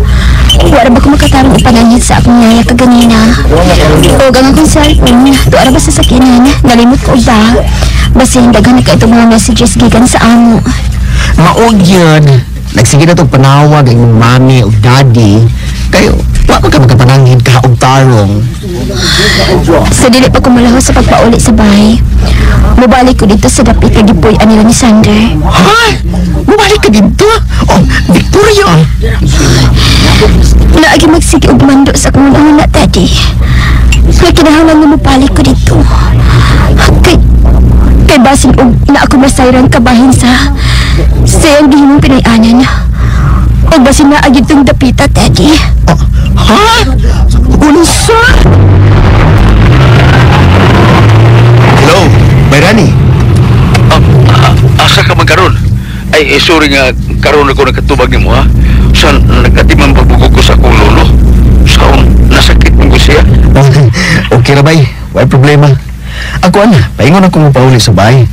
Wala ba ko makatarong ipanangit sa akong yaya kaganina? O ang akong cellphone, tuara ba sa sakinan? Nalimot ko ba? Basin, daghan na ka itong mga messages gikan sa amo. Maog yun. Nagsige na itong panawag ang imong mami o daddy. Kayo, wa man ka makapanangin ka og tarong. Sa dili pa kumalaho sa pagpauli sa bahay. Mubalik ko dito sa dapit na gipuy-an nila ni Sander. Ha? Mubalik ka dito? Oh, Victoria! Naagi magsige og mando sa akong una, Daddy. Nga kinahanglan nga mubalik ko dito. Kay basin og na ako masayran kabahin sa iyang gihimong Pinoy-anan. Og basin na agid tong dapita, Daddy. Oh, ha? Unsa? Hello, Bayrani. Asa ka man karon? Ay, sorry nga karon ako nakatubag nimo ha. Sa nagkatiman pagbugog ko sa akong lolo. Sa nasakit mo ko siya. Okay ra bay, way problema. Ako ana, paingon ako mo pauli sa bahay.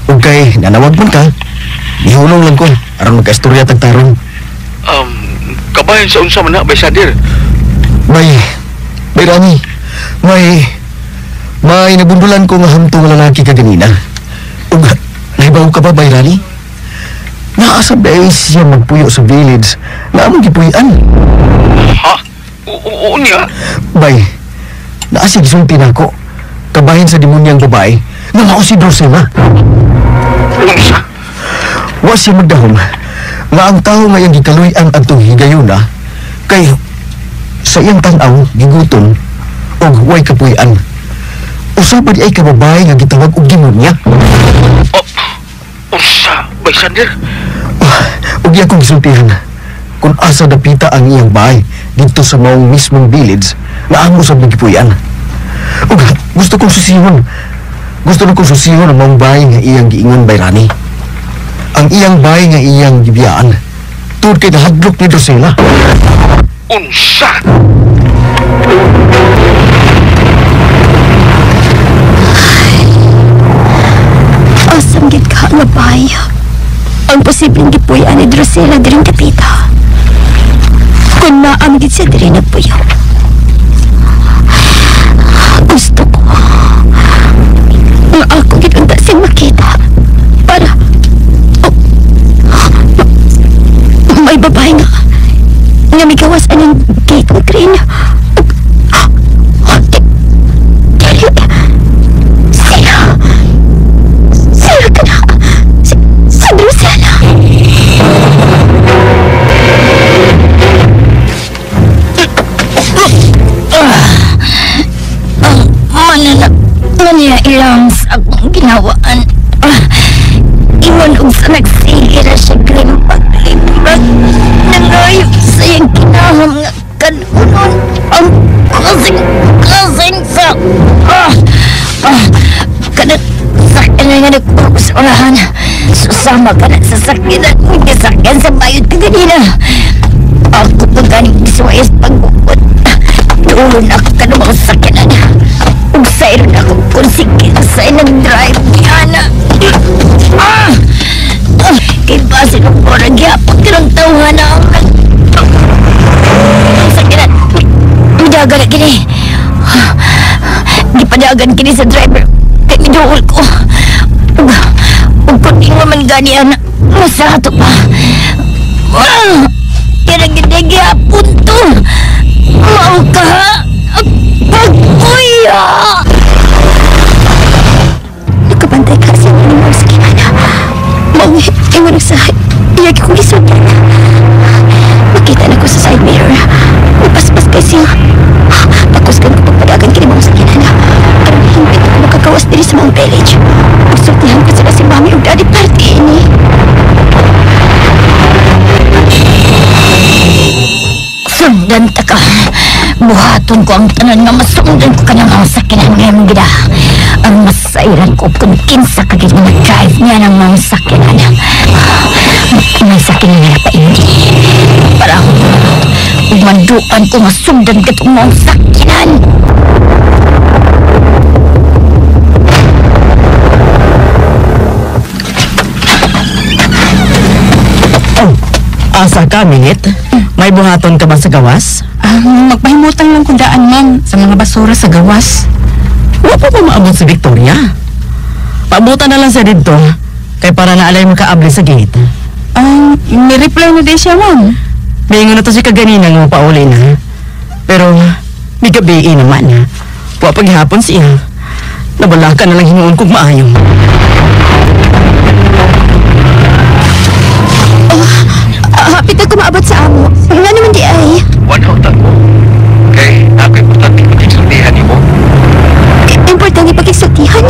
Ug kay nanawag man ka, ihulong lang ko aron magkaistorya tag tarong. Kabahin sa unsa man na, Bay Sander? Bay, Bayrani, may nabundulan ko nga hamtong lalaki kaganina. Ug nahibaw ka ba, Bayrani? Naasa ba siya magpuyo sa village na among gipuy-an? Ha? Oo niya? Bay, naasa gisulti nako. Kabahin sa demonyang babae nga mao si Drosela. Unsa? Wa siya magdahom nga ang tawo nga iyang gikaluy-an adtong higayuna kay sa iyang tan-aw gigutom og way kapuy-an. Usa pa di ay kababae nga gitawag og demonya. Oh, unsa, Bay Sander? Ug iya kong gisultihan kung asa dapita ang iyang bahay didto sa maong mismong village na amo sa gipuy-an. Ug gusto kong susihon. Gusto na kong susihon ang maong bahay nga iyang giingon, Bayrani. Ang iyang bahay nga iyang gibiyaan tuod kay nahadlok ni Drosela. Unsa? Asam gid ka nga bahay. Ang posibleng gipuy-an Pagpuyoan ni Drusilla diring dapita. Kung naamigit siya diri nagpuyo. Gusto ko nga ako gitunta siyang makita para may babae nga migawas aning gate ni Green. Siya ka na. Si Drusilla. Mananap na niya ilang sa akong ginawaan. Ingon og sa nagsige na siya Green paglibrag. Nangayo sa iyang kinahang nga kanunon ang kasing sa kanang sakyanan nga nagpuro sa orahan. Susama ka na sa sakyanan nga sakyan sa bayot ka ganina. Ako pa ganing gisuwayas pagbukod. Doon ako ka ng mga sakyanan. Ug sayron ako kung sige sa nag-drive niya na. Kay basin ang orang gyapon kanang tawhan na ang sakyanan. Midagan na kini. Gipadagan kini sa driver. Kay miduol ko. Ug kung di man gani ana, masato pa. Kaya nagyapon to. Mao ka. Pagpuya! Nakabantay ka sa inyo sa kinana. Maong ingon sa iyag kong isugan. Makita na ko sa side mirror. Napaspas kay siya. Pakusgan ko pagpadagan kini maong sa kinana. Aron hingpit ako makagawas diri sa maong village. Pagsultihan ko sila si mami ug daddy party ini. Sundan ta ka. Buhaton ko ang tanan nga masundan ko kanyang mga sakinan ngayon gida. Ang masairan ko kung kinsa ka gid nga drive niya ng mga sakinan. May sakinan nga napaindi. Para ako umanduan ko masundan ka itong mga sakinan. Oh, asa ka, Minit? May buhaton ka ba sa gawas? Magpahimutan lang kundaan, ma'am, sa mga basura sa gawas. Wa pa ba maabot si Victoria? Paabutan na lang siya dito, kay para naalay makaabli sa gate. May reply na din siya, ma'am. May ingon na to si kaganina nga pauli na. Pero, may gabi naman. Wa paghapon siya. Nabalaka na lang hinuon kong maayo. Hapit ako maabot sa amo. Nga naman di ay. Wanhautan mo. Kay ako importante pagkiksultihan ni mo. Importante pagkiksultihan?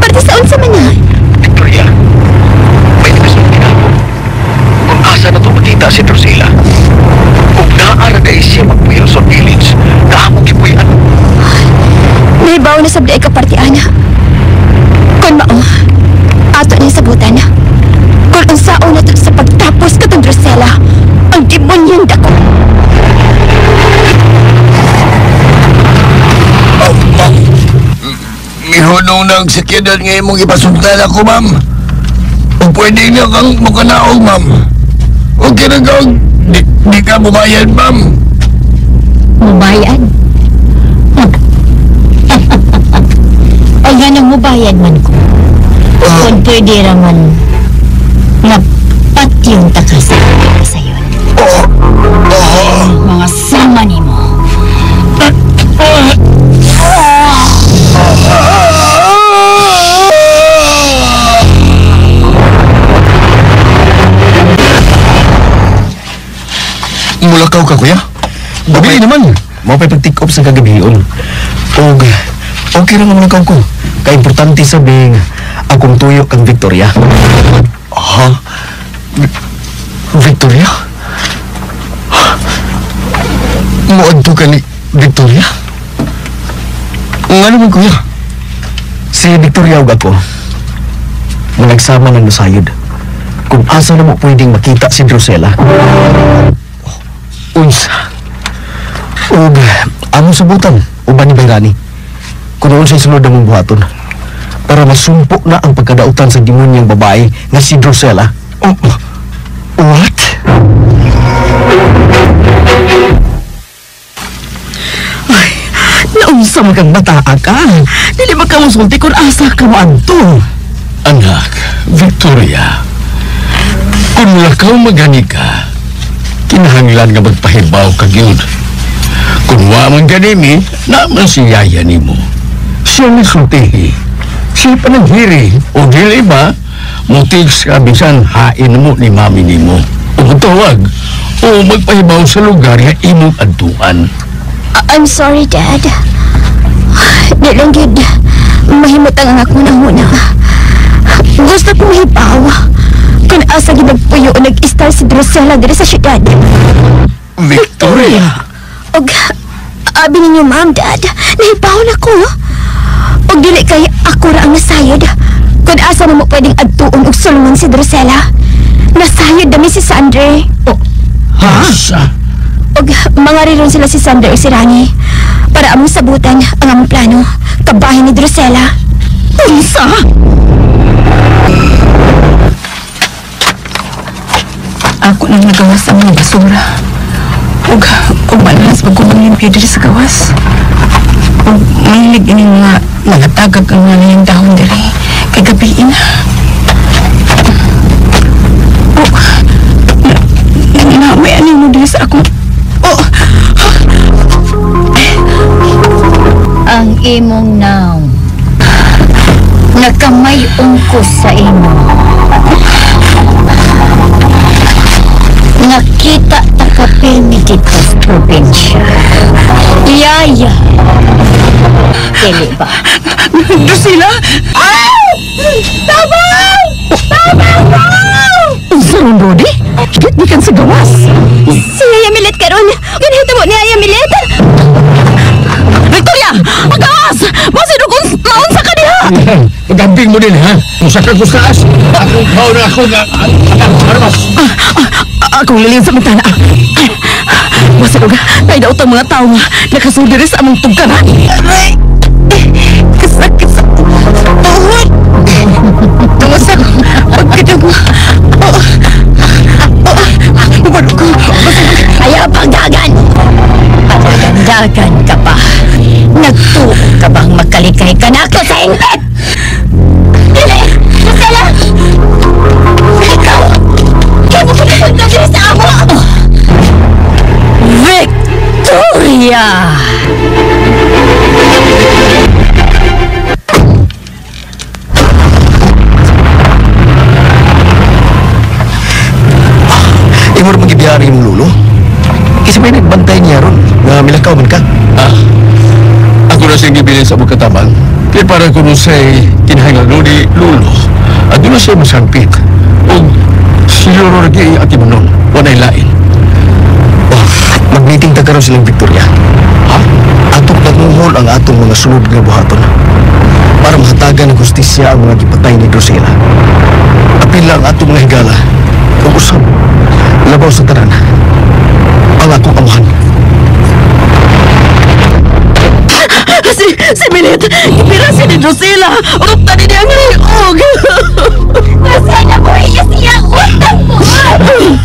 Parte sa unsa man na? Victoria, may nakasulti na ako. Kung asa na ito makita si Drusilla. Kung naara na siya magpuyo sa village, na among gipuyan. May baw na sabdi ay kaparte, ana. Kung mao, ato niya sabutan. Kung unsaon na ito sa pagtapos katong Drusilla, ang demonyong dako. Oh, ma'am. Mihunong ng sakyanan nga imong ipasundan ako, ma'am. O pwede na kang mukanaog, ma'am. Okay na kang di ka bumayad, ma'am. Mubayad? Ay, ganang mubayad man ko. Kung pwede raman nga patyong takas sa yun. Mga sama ni mo. Mulakaw ka, kuya? Gabi naman. Mao pa'y pag-take off sa kagabion. Og okay ra nga mulakaw ko. Kaimportante sabing akong tuyo kang Victoria. Ha? Victoria? Muadto ka ni Victoria? Nga naman, kuya? Si Victoria ug ako nagsama ng lusayod. Kung asa na mo pwedeng makita si Drusilla. Unsa? Ug among subutan uban ni Bayrani. Kung noon siya'y sunod na mong buhaton. Para masumpok na ang pagkadautan sa demonyang babae nga si Drusilla. Oh, What? Ay, naunsa man kang bataa ka. Dili ba ka mosulti kung asa ka moadto? Anak, Victoria, kung lakaw magani ka, kinahanglan nga magpahibaw ka gyud. Kung wa man ganimi, naman si yaya nimo. Siya nagsultihi, siya panaghiri, o dili ba, mutigs ka bisan hain mo ni mami nimo. O magtawag, o magpahibaw sa lugar nga imong adtuan. I'm sorry, Dad. Di lang gyud mahimutang ang akong nahuna. Gusto kong hibaw kung asa gyud nagpuyo o nag-istar si Drusilla diri sa syudad. Victoria! Og abi ninyo, ma'am, Dad, nahibaw na ko. Og dili kay ako ra ang nasayod. Kung asa na mo pwedeng adtuon og sulungan si Drusilla. Nasayod dami si Sandre. Oh, ha? Asa? Og mga riron sila si Sandre o si Rani para among sabutan ang among plano kabahin ni Drusilla. Unsa? Ako nang nagawas ang mga basura. Ug malas pag kumanglimpyo diri sa gawas. Ug mahilig ini mga nagatagag ang mga niyang dahon diri. Kay gabiin na. Oh, na may animo diri sa akong. Oh, Ang imong naong nakamay-ong ko sa imo. Nakita ta ka pirmi dito sa probinsya. Yaya. Dili ba? Drusilla! Tabang! Tabang ko! Unsa ron, Brody? Gikan sa gawas. Si Yaya Milet karon. Ganito mo ni Yaya Milet. Victoria! Pagawas! Masino kung maunsa ka diha! Pagambing mo din, ha? Musaka ko sa taas. Ako, mauna ako nga. Armas! Akong lilin sa bintana. Masino ka, kay daw tang mga tao nga nakasud diri sa among tugkaran. Aray! Kasakit sa tuhod! Tungod sa pagkadang. Oh! Oh! Mabalo ko! Ayaw pagdagan! Padagan-dagan ka pa. Nagtuo ka bang magkalikay ka na ako sa hingpit? Dili! Drusilla! Ikaw! Kaya mo pagkapunta diri sa amo! Victoria! Imo ra magibiyari imong lulo. Kasi may nagbantay niya ron nga milakaw man ka. Ah, ako na siyang gibilin sa magkatabang. Kaya para kuno sa'y kinahanglan ni lulo. At doon na siya masangpit. O siguro lagi at imanon. Wanay lain. Oh, mag-meeting ta karon silang Victoria. Ha? Atong pagmuhol ang atong mga sunod nga buhaton para mahatagan ng hustisya ang mga gipatay ni Drusilla. Apila ang atong mga higala. Ug usab, labaw sa tanan, ang akong amahan. Si Milet, gipira si ni Drusilla. Urupta ni ang liog. Drusilla, buhi siya! Utang mo!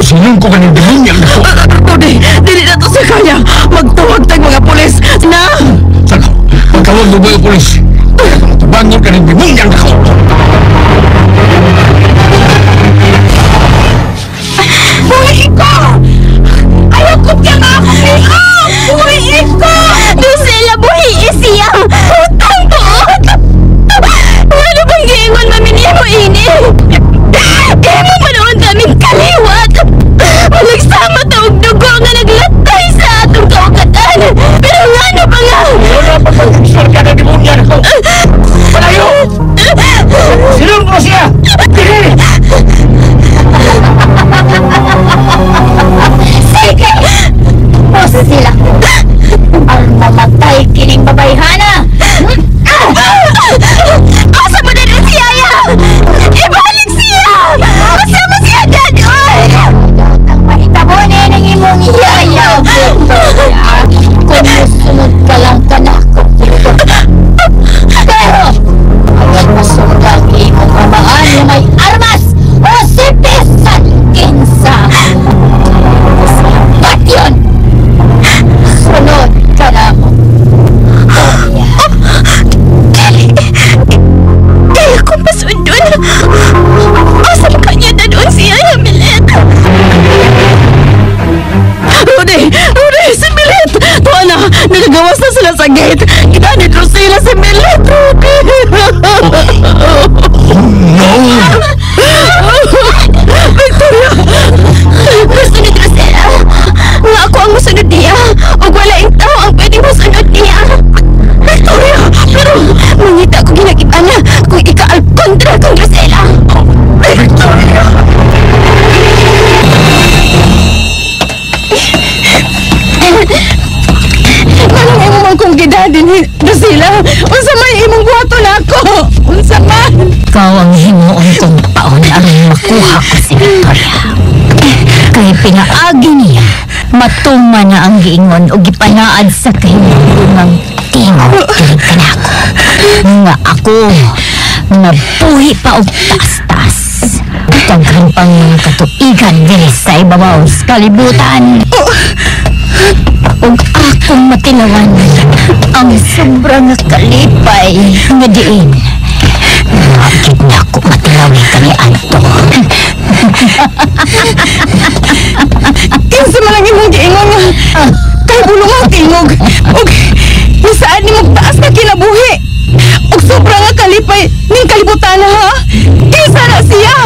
Sinong ko kaning demonyo nako. Brody, dili na to sa kanya. Magtawag tag mga pulis na. Sako, magtawag mo ba yung pulis? Tubangon ka ng demonyo nako. Buhi ko! Ayaw ko kaya nga ako liog! Buhi ko! Drusilla, buhi siya! Utang mo! Ano bang giingon mami nimo ini? Kaya mo manoon kaming kaliwat! Malagsama ta og dugo nga naglatay sa atong kaugatan! Pero ngano ba nga? Wala pa pag-isor ka ng demonyo nako. Palayo! sa gate. Gidani Drusilla si Mildred. Oh, no! Victoria! Gusto ni Drusilla nga ako ang musunod niya. Ug wala ing tao ang pwedeng musunod niya. Victoria! Pero mangita ko ginagibana kung ikaal kontra kong Drusilla. Victoria! Manong imo man kong gidadin, Drusilla? Unsa may imong buhaton ako? Unsa man? Ikaw ang himuon kong paon aron makuha ko si Victoria. Kay pinaagi niya, matuma na ang giingon o gipanaad sa kahimulungang tingog dili kanako. Nga ako, nabuhi pa og taas-taas. Daghan pang mga katuigan diri sa ibabaw sa kalibutan. Ug akong matilawan ang sobrang kalipay nga diin. Bakit na ako matilawi kani Anto? Kinsa man ang imong giingon nga kay bulong ang tingog ug nisaad nimong taas nga kinabuhi ug sobra nga kalipay ning kalibutan ha? Kinsa na siya?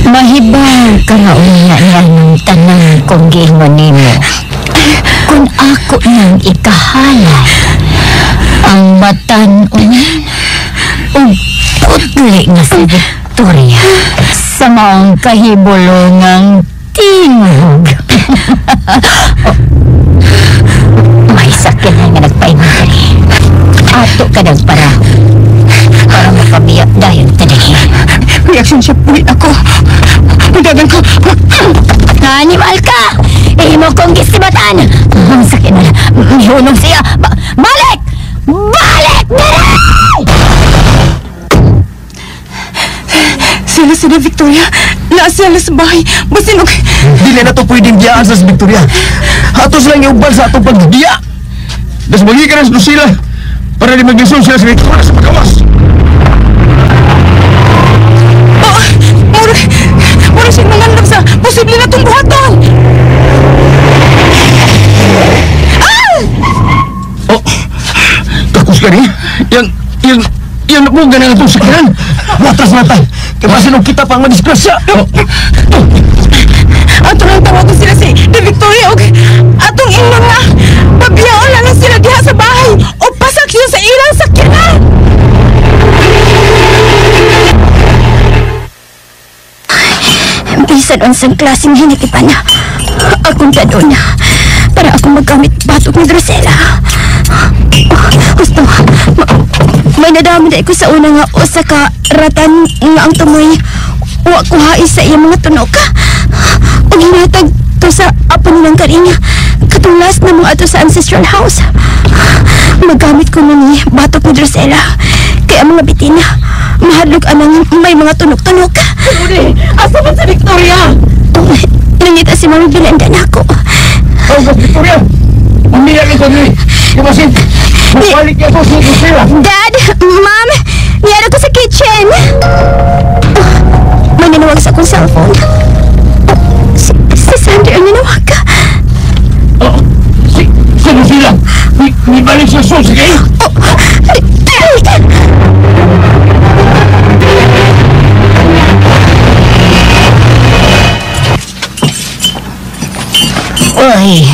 Mahibaw ka na unya niya ng tanan kong giingon nimo. Kung ako nang ikahalay ang batan-on ug putli nga si Victoria sa maong kahibulungang tingog. Oh, may sakit na nga nagpaingon diri. Ato ka nagparaho para makabiyak dayon tadali. Reaction siya puwi ako. Mudagan ko. Animal ka! Imo kong gisibatan! Ang sakit na. Mihunong siya. Balik! Balik! Diri! Sila sila Victoria. Naa sila sa bahay. Basin og... Dili na to pwedeng biyaan sa Victoria. Atos lang iubal sa atong pagbiya. Das magi ka na sa Drusilla para di maglisod sila sa Victoria sa pagkawas. Oh, murag siyang nangandam sa posible na itong buhaton. Ah! Oh, takos ka ni? Yan mo ganang itong sakyanan. Watras na ta. Kaya basin og kita pa ang madisgrasya. Oh. Ato nang tawagon sila si De Victoria og atong ingnon nga pabiyaon lang sila diha sa bahay o pasak yun sa ilang sakyanan. Bisan unsang klaseng hinitipan na akong dadon para akong maggamit batok ni Drusilla. Gusto, may nadami na ko sa una nga usa ka ratan nga ang tumoy wa ko hais sa iyang mga tunok. Ug hinatag to sa apo nilang karinya katong last na mga ato sa ancestral house. Magamit ko na ni batok ni Drusilla kaya mga bitin mahadlok anang may mga tunok-tunok. Uli, asa man sa Victoria? Oh, nangita si Mami Belanda na ako. Oh, Victoria! Umiyak ito ni. Kibasin, mabalik ako sa Drusilla. Dad! Mom! Niyara ko sa kitchen! Oh, may nanawag sa akong cellphone. Oh, si Sander ang nanawag. Oh, si Drusilla! Nibalik sa sus, okay? Oh, Dad! Uy!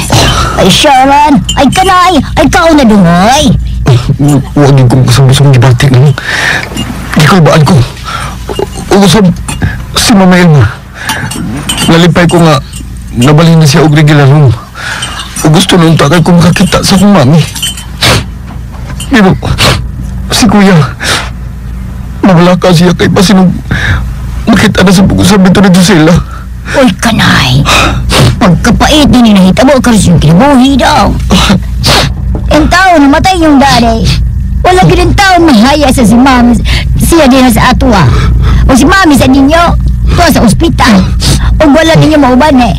Ay, Sharon! Ay, kanay! Ay, kao na dungoy! Huwag yung kong busong-busong gibati lang. Di ko ibaan ko. Usab si Mama Elma. Nalipay ko nga nabalhin na siya og regular room. O gusto nung takay ko makakita sa akong mami. Pero si Kuya, mawala ka siya kay basin makita na sa pag-usap nito ni Drusilla. Uy, kanay! Pagkapait ni nahitabo ka rin yung kinabuhi daw. Ang tao namatay yung daddy. Wala gid ang tao mahaya sa si mami. Siya din sa atwa. O si mami sa ninyo, tuwa sa ospital. O wala ninyo mauban eh.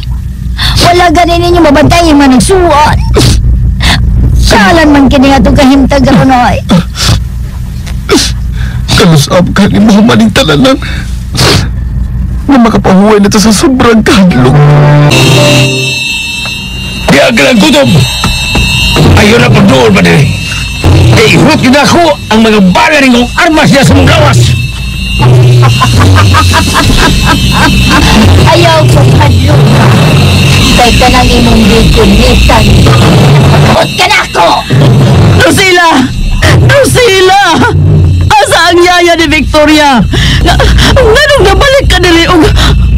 Wala ganin ninyo mabantay yung mga nagsuot. Salan man kini nga itong kahimtag karon oy. Kalusap ka ni Muhammad ang talalang na makapahuway na ito sa sobrang kahadlok. Diya ka lang gutom! Ayaw na pagduol pa diri. Kay ihurot yun ako ang mga bala ningong armas niya sa mong lawas. Ayaw kong hadlok ka. Kay ka nang imong gigunitan. Pagkot ka na ako! Drusilla! Drusilla! Asa ang yaya ni Victoria? Nganong nabalik ka dili og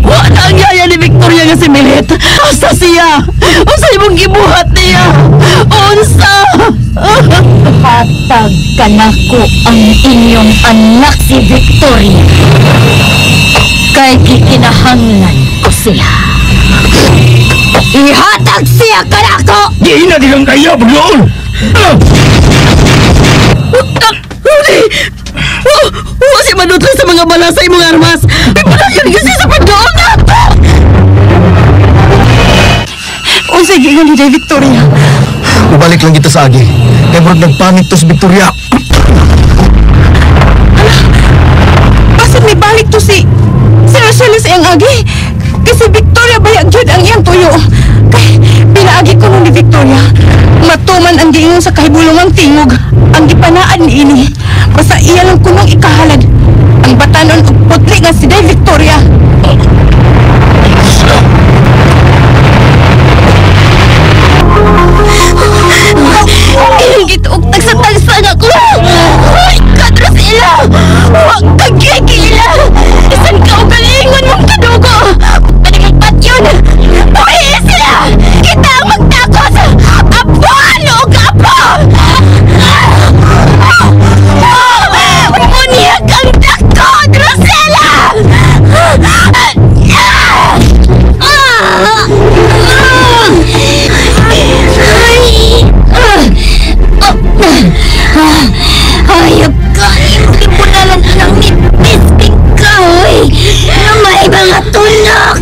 wa na ang yaya ni Victoria nga si Milit? Asa siya? Unsa imong gibuhat niya? Unsa? Hatag ka nako ang inyong anak si Victoria. Kay gikinahanglan ko siya. Ihatag siya kanako! Di na din ang kayo pagduol! Huli! Wa si manutlo sa mga bala sa imong armas! Ipadayon kasi sa pagdoon nato! Unsay giingon ni Day Victoria? Ubalik lang kita sa agi. Kay murag nagpanik to si Victoria. Basin may balik to si Rosella sa iyang agi. Kasi Victoria bayag jud ang iyang tuyo. Kay pinaagi ko nun ni Victoria. Matuman ang giingon sa kahibulungang tingog. Ang gipanaan ni ini. Basta iya lang kunong ikahalad. Ang batanon og putli nga si Day Victoria. Ilang gituog tagsa-tagsa na ko! Ay, ka, Drusilla! Huwag kang gigila! Isan ka o galingon mong kadugo! Panigpat yun! Buhiin sila! Kita ang magtakos! Apuan o apo! Munyag ang dako, Drusilla! Hayop ka! Imong gibunalan ang nipis kahoy na may mga tunak!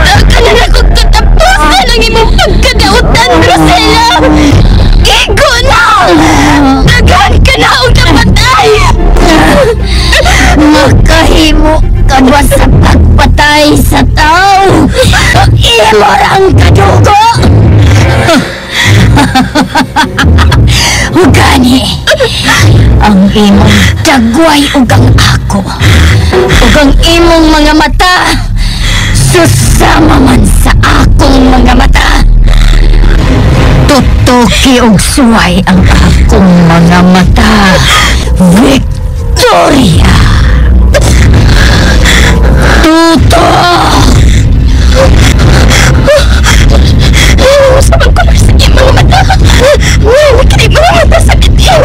Taka na na kong katapusan ang imong pagkadautan, Drusilla! Igo na! Daghan ka na og napatay! Makahimo ka ba sa pagpatay sa tao? Imo ang kadugo! Ugani, ang imong dagway ug ang ako, ug ang imong mga mata, susama man sa akong mga mata. Tutuki og suway ang akong mga mata, Victoria! Tutok! Sa pagkulor sa iyong mga mata! Nakinig mga mata sa bitin!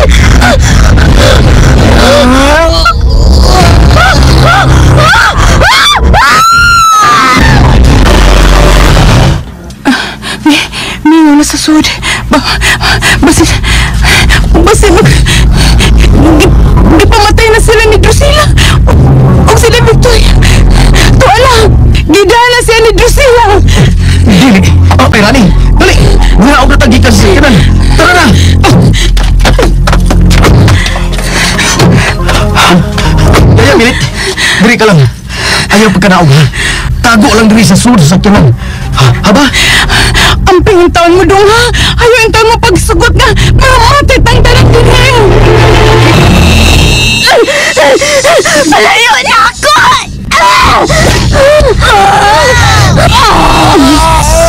Mingo na sa sud. Basin mag... Gipamatay na sila ni Drusilla. O sila Victoria. Tuala! Gidala siya ni Drusilla. Dili. Okay, Rani. Dali. Wala og natagikan sa kanan. Tara na. Daya, Milit. Diri ka lang. Ayaw pagkanaog, ha? Tago lang diri sa sud sa sakyanan. Ha, haba? Ang pingintaon mo dong, ha? Ayaw yung taon mo pagsugot nga. Mamatay tang tanan din eh. Palayo na ako!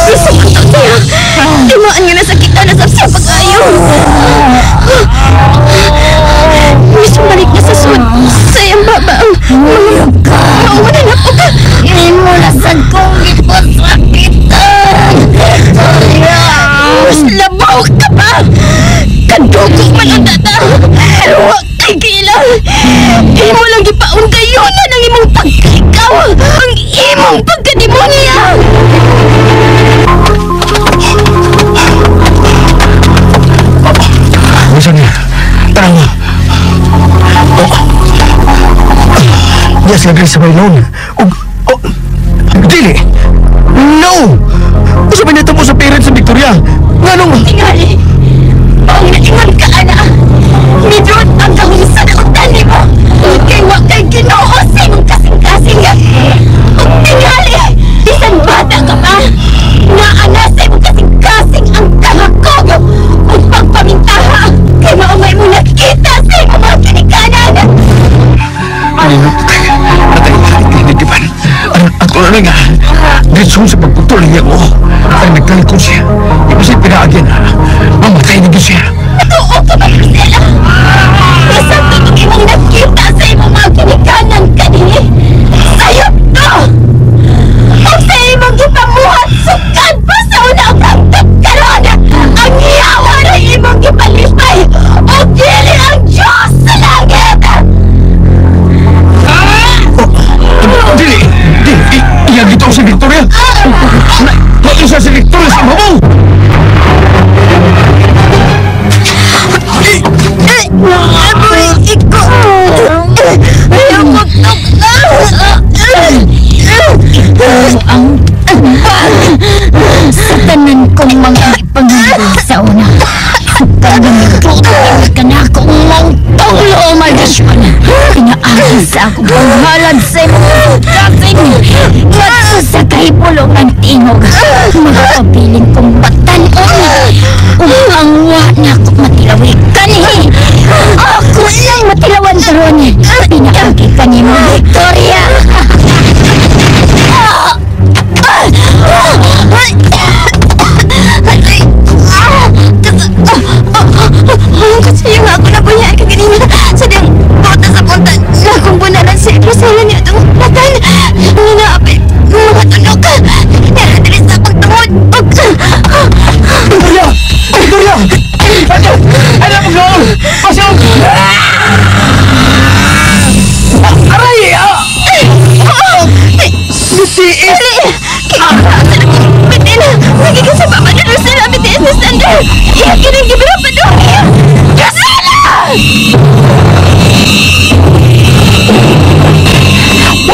Gusto ko to siya. Timaan nga nasakitan na sa pag-ayo. Mismo balik na sa sud. Sa iyang baba ang mauna na po ka. Imo na sad kong gipasakitan! Victoria! Mas labaw ka pa! Kadugo man ang tata! Pero wa kay gila! Imo lang gipaon kayo na ng imong pagkikaw! Ang imong pagkademonya! Bisa niya. Tara mo. Oh. Yes, sila diri sa may loan. Ug, oh, dili. No! Usa ba nito mo sa parents sa Victoria? Nganong... Tingali! Maong naingon ka, ana! Midrot ang gahom sa dautan nimo! Kay wa kay Ginoo sa imong kasing-kasing! Ug tingali! Bisan bata ka pa! Naa na sa imong kasing-kasing Tunay nga, dito sa pagputol niya ko, ay nagtalikod siya. Iba siya pinaagyan na, mamatay na siya. Totoo ka ba, Priscilla? Isang totoo imong nakita sa imong mga ginikanan kanhi. Sayop to! O sa imong gipamuhat, sukad pa sa una ang hangtod karon! Ang iyawa na imong gipalipay o dili ang Diyos sa langit! Dili! Dili! Iyag ito si Victoria! Naisa si Victoria sa mabaw! Ikaw ang tubag sa tanan kong mga ipanghandog sa una. Kagamutuan ka na akong mangtunglo o maldisyon. Pinaagi sa akong panghalad sa imong kasing. Ngadto sa kahipulong ng tingog. Magpabilin kong batan-on. Upang wa na ako matilawi kanhi. Ako lang matilawan karon. Pinaagi ka ni mo, Victoria. Kasi yung ako na punya kaganina sa diyang bota sa punta na akong bunalan si Rosella niya itong latan. Ninaapit mga tunok. Naradali sa akong tungod. Victoria! Victoria! Ano? Ano mo gawin? Pasok! Aray! Nitiis! Bitin! Magiging sa baba ni Rosella, bitiis ni Sander! Iya, kinagibira pa doon! Rosella!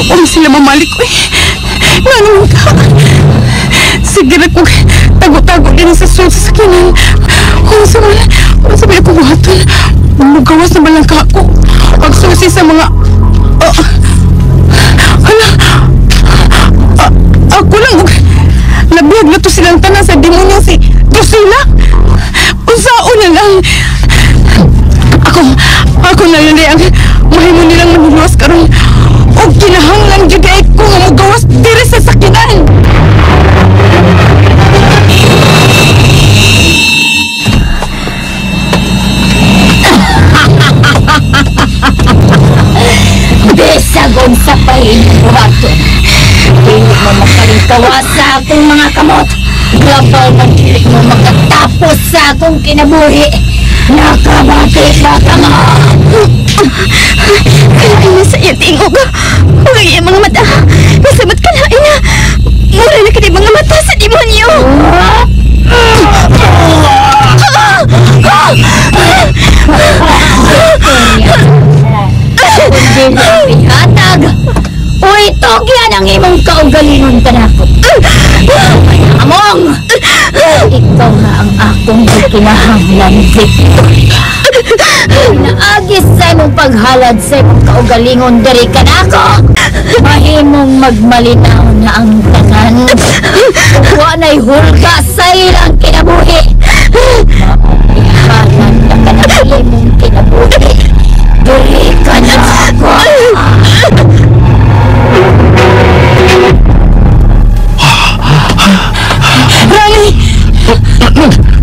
Huwag sila mamalik ko eh. Nga naman ka. Sige na kung tago-tago din sa sulod sa sakinan. Unsa man ako buhaton. Mugawas na ba lang ka ako? Pagsusi sa mga... Hala! Ako lang. Nabihag na to silang tanan sa demonyo si Drusilla. Unsaon na lang. Ako na lang ang mahimo nilang manuluwas karon. Og kinahanglan gyud ay ko nga mogawas diri sa sakinan. Bisag unsa pa inyong buhaton. Dili mo makalingkawa sa akong mga kamot. Labaw na dili mo makatapos sa akong kinabuhi. Nakabati ba ka mo? Kalain na sa iyang tingog. Huwag ang iyang mga mata. Nasabat kalain na. Mura na kini mga mata sa demonyo. Kung dili ang ihatag, uy, tugyan ang imong kaugalingon kanako. Among! Ikaw na ang akong kinahanglan, Victoria. Pinaagis sa imong paghalad sa imong kaugalingon diri kanako. Mahimong magmalinaw na ang tanan. Wa na'y hulga sa ilang kinabuhi. Maupihanan na ka ng imong kinabuhi. Dili ka na ako. Rani!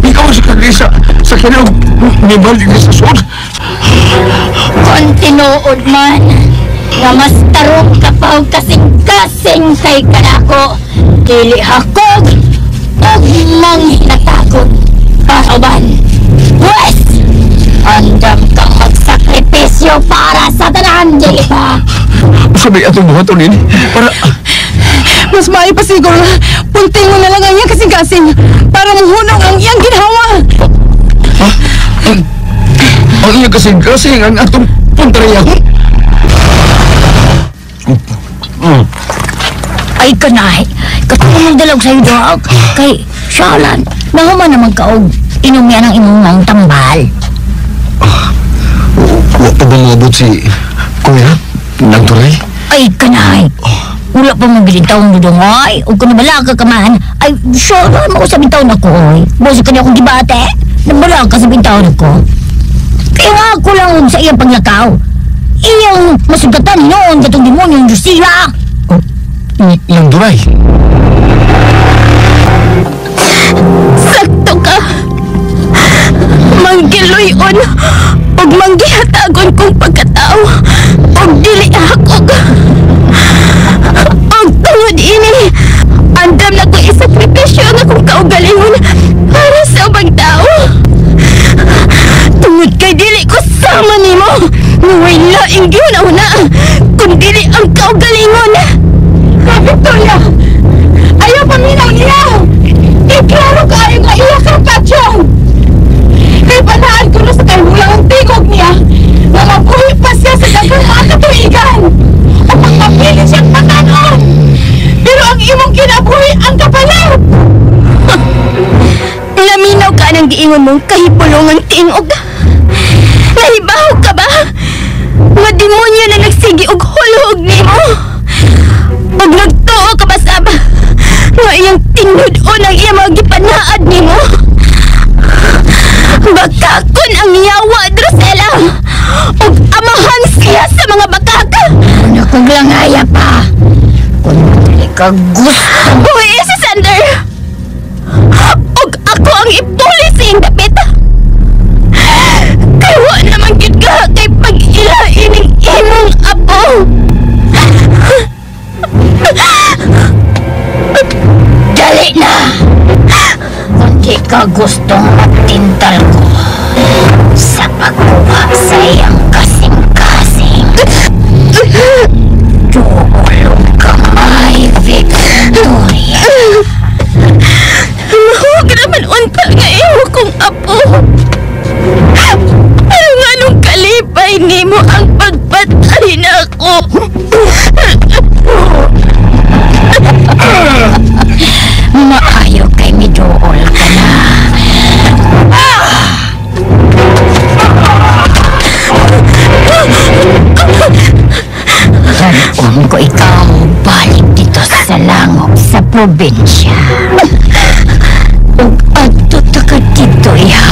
Ikaw sa kanisa sa kinaw nibalik sa sud. Kung tinuod man, nga mas tarong ka pa og kasing-kasing kay kanako, dili hakog og manghinatakot. Pauban, pwes, andam kang magsakripisyo para sa tanan, dili ba? Sabi atong buhaton nini para Mas maayo pa siguro na punting mo na lang ang iyang kasing-kasing para muhunong ang iyang ginhawa. Ha? Ang iyang kasing-kasing ang atong puntariyahon? Ay, kanay. Katulong dalag sa'yo, Dok. Kay, Shalan, nahuman naman kaog. Inom yan ang imong maong tambal. Wa pa ba maabot si Kuya? Nagturay? Ay, kanay. Wala pa mong ginitaong dudungoy. O kung nabala ka man, ay, sure, mo sa bintaon ako, oy. Boso ka niya akong gibate. Nabala ka sa bintaon ako. Kaya nga ako lang sa iyang paglakaw. Iyang masugatan noon katong demonyong Drusilla. Oh, Lang dunay. Sakto ka. Manggiluyon ug manggihatagon kong pagkatao ug dili hakog. Ug tungod ini, andam na ko isakripisyo ang akong kaugalingon para sa ubang tao. Tungod kay dili ko sama nimo, nga way laing gihuna-huna kung dili ang kaugalingon. Victoria! Ayaw paminaw niya! Iklaro kaayo nga iya kang katyong! Kay panaan ko na sa kahimulang ang tigog niya nga mabuhi pa siya sa daghang mga katuigan upang mapili siyang patanon! Pero ang imong kinabuhi ang kapalit! Naminaw ka ng giingon mong kahipulungan tingog. Nahibaw ka ba? Nga demonyo na nagsigi og hulhog nimo. Ug nagtuo ka ba sab nga iyang tinud-on ang iyang mga gipanaad nimo? Bakakon ang yawa, Drusela! Ug amahan siya sa mga bakaka! Nakong langaya pa. Kung dili ka gusto. Uy, si Sander! Ug ako ang ipuli sa iyang dapit! Kay wa naman gyud ka kay pag-ila ining imong apo! Dali na! Kung di ka gustong magtintal ko sa pagkuha sa iyang kasing-kasing. Duolong kamay, Victoria. Mahuwag naman unta nga imo kong apo. Pero nga nung kalipay nimo ang pagpatay na ako. Maayo kay miduol ka na. Danon ko ikaw balik dito sa langok sa probinsya. Ug adto ta ka dito iha.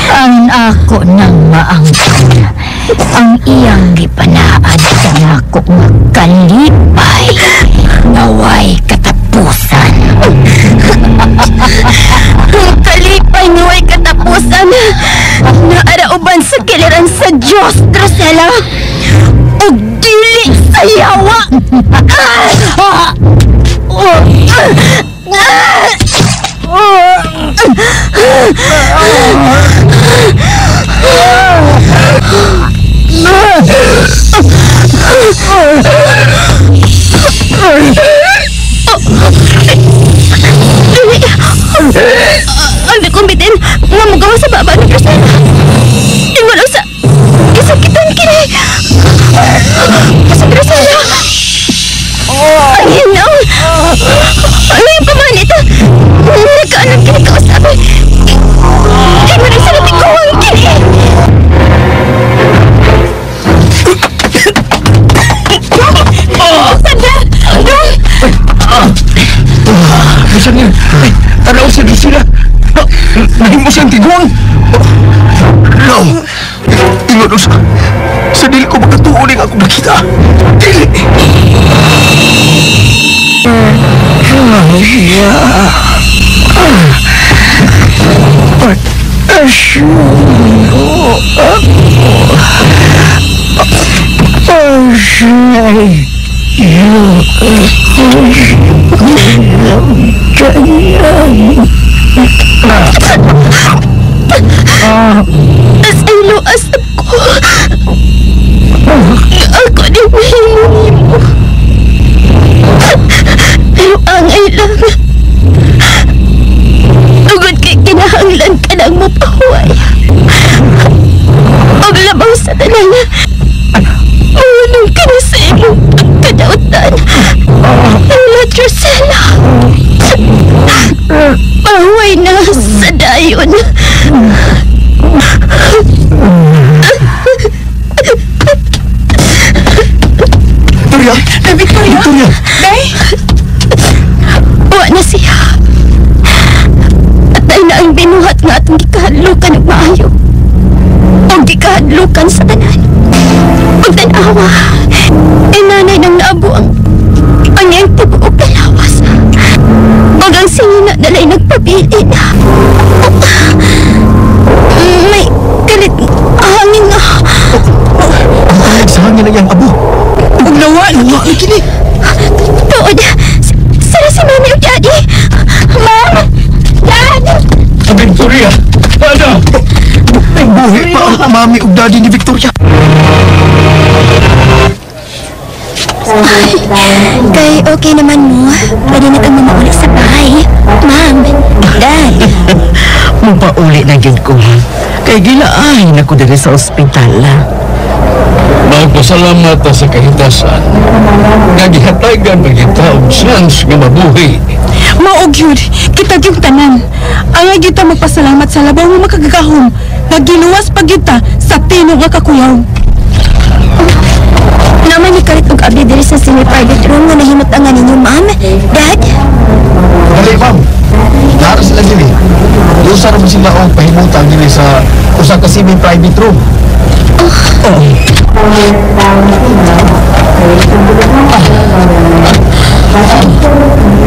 Ang ako nang maangkon ang iyang gipanaad kanako nga kalipay naway katapusan. Kalipay naway katapusan. Naarauban sa kiliran sa Diyos, Drusela. Ug dili sa yawa. Ang kumbitin nga mugawa sa baba ni Drusela. Ingon sa isakitan kini. Sa Drusela. Ang hinaw. Ano yung pamanit? Nagkaalam kini kausap. Ingon sa natiguang kini. Sander! Dong! Bisan niya. Ay, tanaw sa Drusila. Nahimo siyang tiguang. No. Ingon sa sa dili ko makatuo ning ako nakita. Dili. Asilo asap ko. Ako di mahimo nimo. Pero angay lang. Tugod kay kinahanglan ka lang mapahuway. Og labaw sa tanan. Mahulog ka na sa imong pagkadautan. Lola Drusela. Pahuway na sa dayon. Victoria! Victoria! Victoria! Day! Wa na siya. Atay na ang binuhat nga atong gikahadlukan og maayo. O gikahadlukan sa tanan. Ug tan-awa, inanay nang naabo ang iyang nalay nagpabilin. May kalit hangin nga. Ang kahig sa hangin ang iyang abo. Ug nawa, nawa ni kini. Tuod, sara si Mami o Daddy. Ma'am! Dad! Victoria! Ano? Buhi pa ang mami ug daddy ni Victoria. Ay, kay okay naman mo. Pwede na kang mamauli sa bahay. Ma'am, Dad. Mapauli na gyud ko. Kay gilaahin ako diri sa ospital. Magpasalamat ta sa kahitasan. Nga gihatagan pa kita og chance nga mabuhi. Mao gyud, kita gyud tanan. Angay gyud ta magpasalamat sa labaw nga makagagahom nga giluwas pa gyud ta sa tinog nga kakuyaw. Naman ni kalit og abi diri sa semi-private room nga nahimutangan ninyo, ma'am. Dad? Dali, ma'am. Nara sila dili. Usa ra man sila og pahimutang dili sa usa ka semi-private room.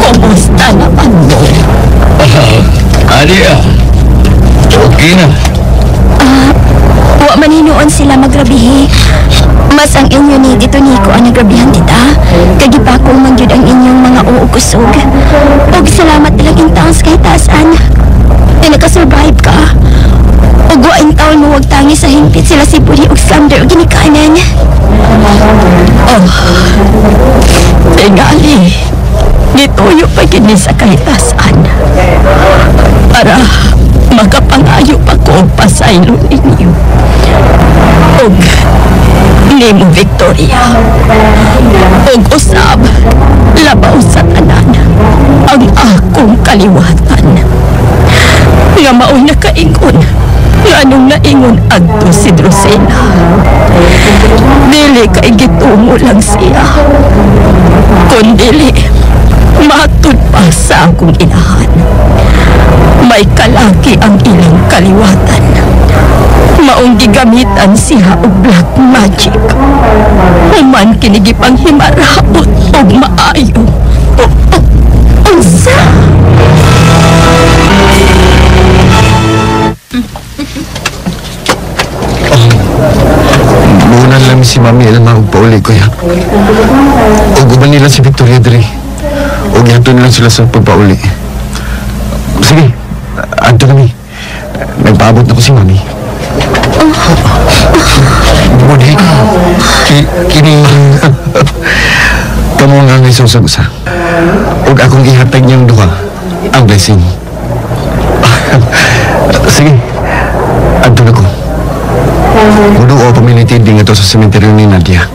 Kumusta naman mo? Adi ah. Okay na. Wa man hinuon sila magrabihi. Mas ang inyo ni Tito Nico ang nagrabihan, tita. Kagipako man gyud ang inyong mga uukusog. Og salamat lang in taon sa kahitasan. Na nakasurvive ka. Og wa in taon mo wag tangi sa hingpit sila si Budi og Sander og ginikanan. Oh, tingali. Gituyo pa kini sa kahitasan. Para makapangayo pa ko og pasaylo ninyo. Og nimo Victoria. Og usab labaw sa tanan ang akong kaliwatan. Nga maoy nakaingon nganong naingon adto si Drusilla. Dili kay gitungo lang siya, kundili matud pa sa akong inahan. May kalaki ang ilang kaliwatan. Maong gigamitan siya og black magic. Human kinigipang himaraot og maayo. Unsa? Muna lang si Mami Elma og pauli, kuya. Og uban nila si Victoria diri. Og ihatod nila sila sa pagpauli. Sige, adto kami. Nagpaabot na ko si Mami. Budhi, kini kamo nga ngay sa usa. Og akong ihatag niyang duha ang blessing. Sige, adto na ko. Muduo community ding ito sa cemetery ni Nadia.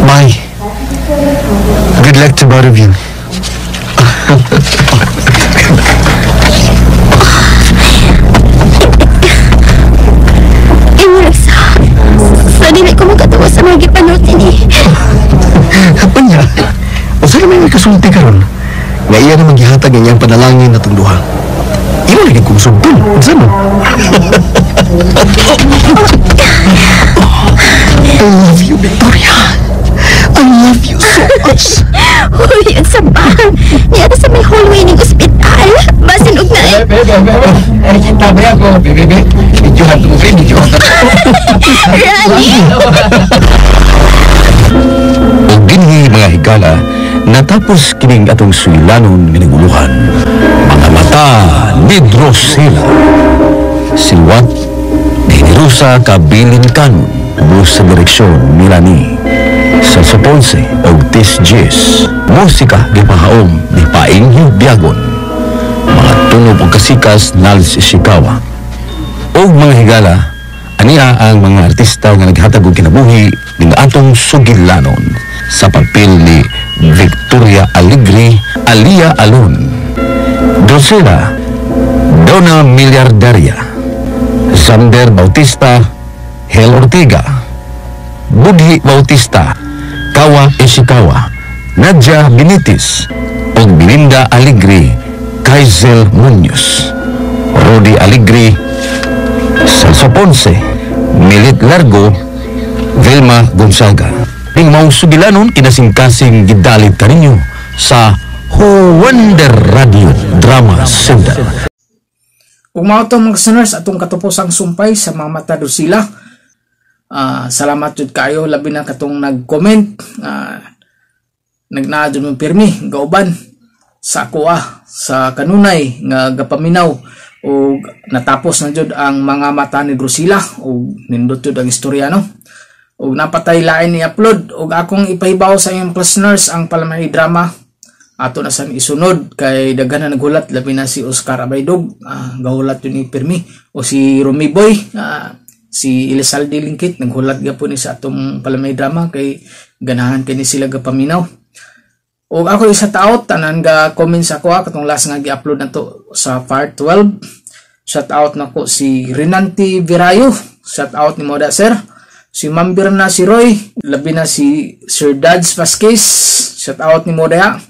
Bye. Good luck to both of you. Ingon sa dili ko makatuwa sa mga gipanulti ni. Unya, usa naman may kasulti karon. Nga iya naman gihatag ang iyang panalangin natong duha. Imo lagi kong sugton. Unsa man? I love you, Victoria. I love you so much. Uy, ang ba? Niya sa may hallway ng ospital. Basin og na. Bebe, bebe. Ay, kita ba ako? Bebe, bebe. Videohan to, bebe. Videohan to. Rani! Og dinhi mga higala, natapos kining atong sulilanon nga naguluhan. Mga mata ni Drusilla. Silwat ni Rosa Kabilin Kanon, bus sa direksyon Milani. Celso Ponce og Tis Gis. Musika gipahaom ni Paing Biagon. Mga tunob og kasikas Nals Ishikawa. Og mga higala, ania ang mga artista nga naghatag og kinabuhi ning atong sugilanon sa papel ni Victoria Alegre, Alia Alon, Drusilla, Donna Milyardaria, Sander Bautista, Hel Ortega, Budhi Bautista, Kawa Ishikawa, Nadia Benitez, ug Belinda Alegre, Kaizel Munoz, Rudy Alegre, Celso Ponce, Milit Largo, Vilma Gonzaga. Ning maong sugilanon kinasingkasing gidalit kaninyo sa Wonder Radio Drama Center. Ug mao to, mga listeners, atong katapusang sumpay sa Mga Mata Drusilla. Salamat jud kayo, labi na katong nag-comment, nagnaa jud mong pirmi gauban sa akoa sa kanunay nga gapaminaw ug natapos na jud ang Mga Mata ni Drusilla ug nindot jud ang istorya, no? Ug napatay lain ni upload ug akong ipahibaw sa inyong listeners ang palamay drama ato na san isunod kay daghan na naghulat, labi na si Oscar Abaydog, gahulat yun ni Pirmi o si Rumi Boy, si Elizalde Lingkit naghulat gapon ni sa atong palamay drama kay ganahan kay ni sila gapaminaw. Ug ako isa out tanan ga comment sa ako katong last nga gi-upload nato sa part 12. Shout out nako si Renanti Virayo, shout out ni Moda sir, si Ma'am Birna, si Roy, labi na si Sir Dads Vasquez, shout out ni Moda.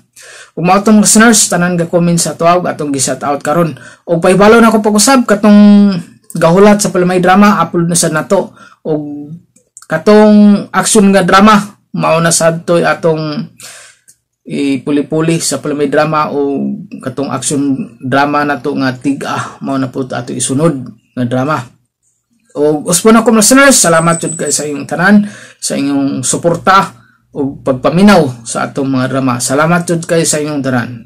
Ug mao tong listeners, tanan ga comment sa tuwag atong gi-shout out karon. Ug pahibalo na ko pag-usab katong gahulat sa palamay drama, upload na sa nato. Ug katong action nga drama mao na sad toy atong ipuli-puli sa palamay drama o katong action drama nato nga tig-a, mao na po ato isunod nga drama. Ug usbon ako, listeners, salamat jud kay sa inyong tanan, sa inyong suporta ug pagpaminaw sa atong mga drama. Salamat jud kay sa inyong tanan.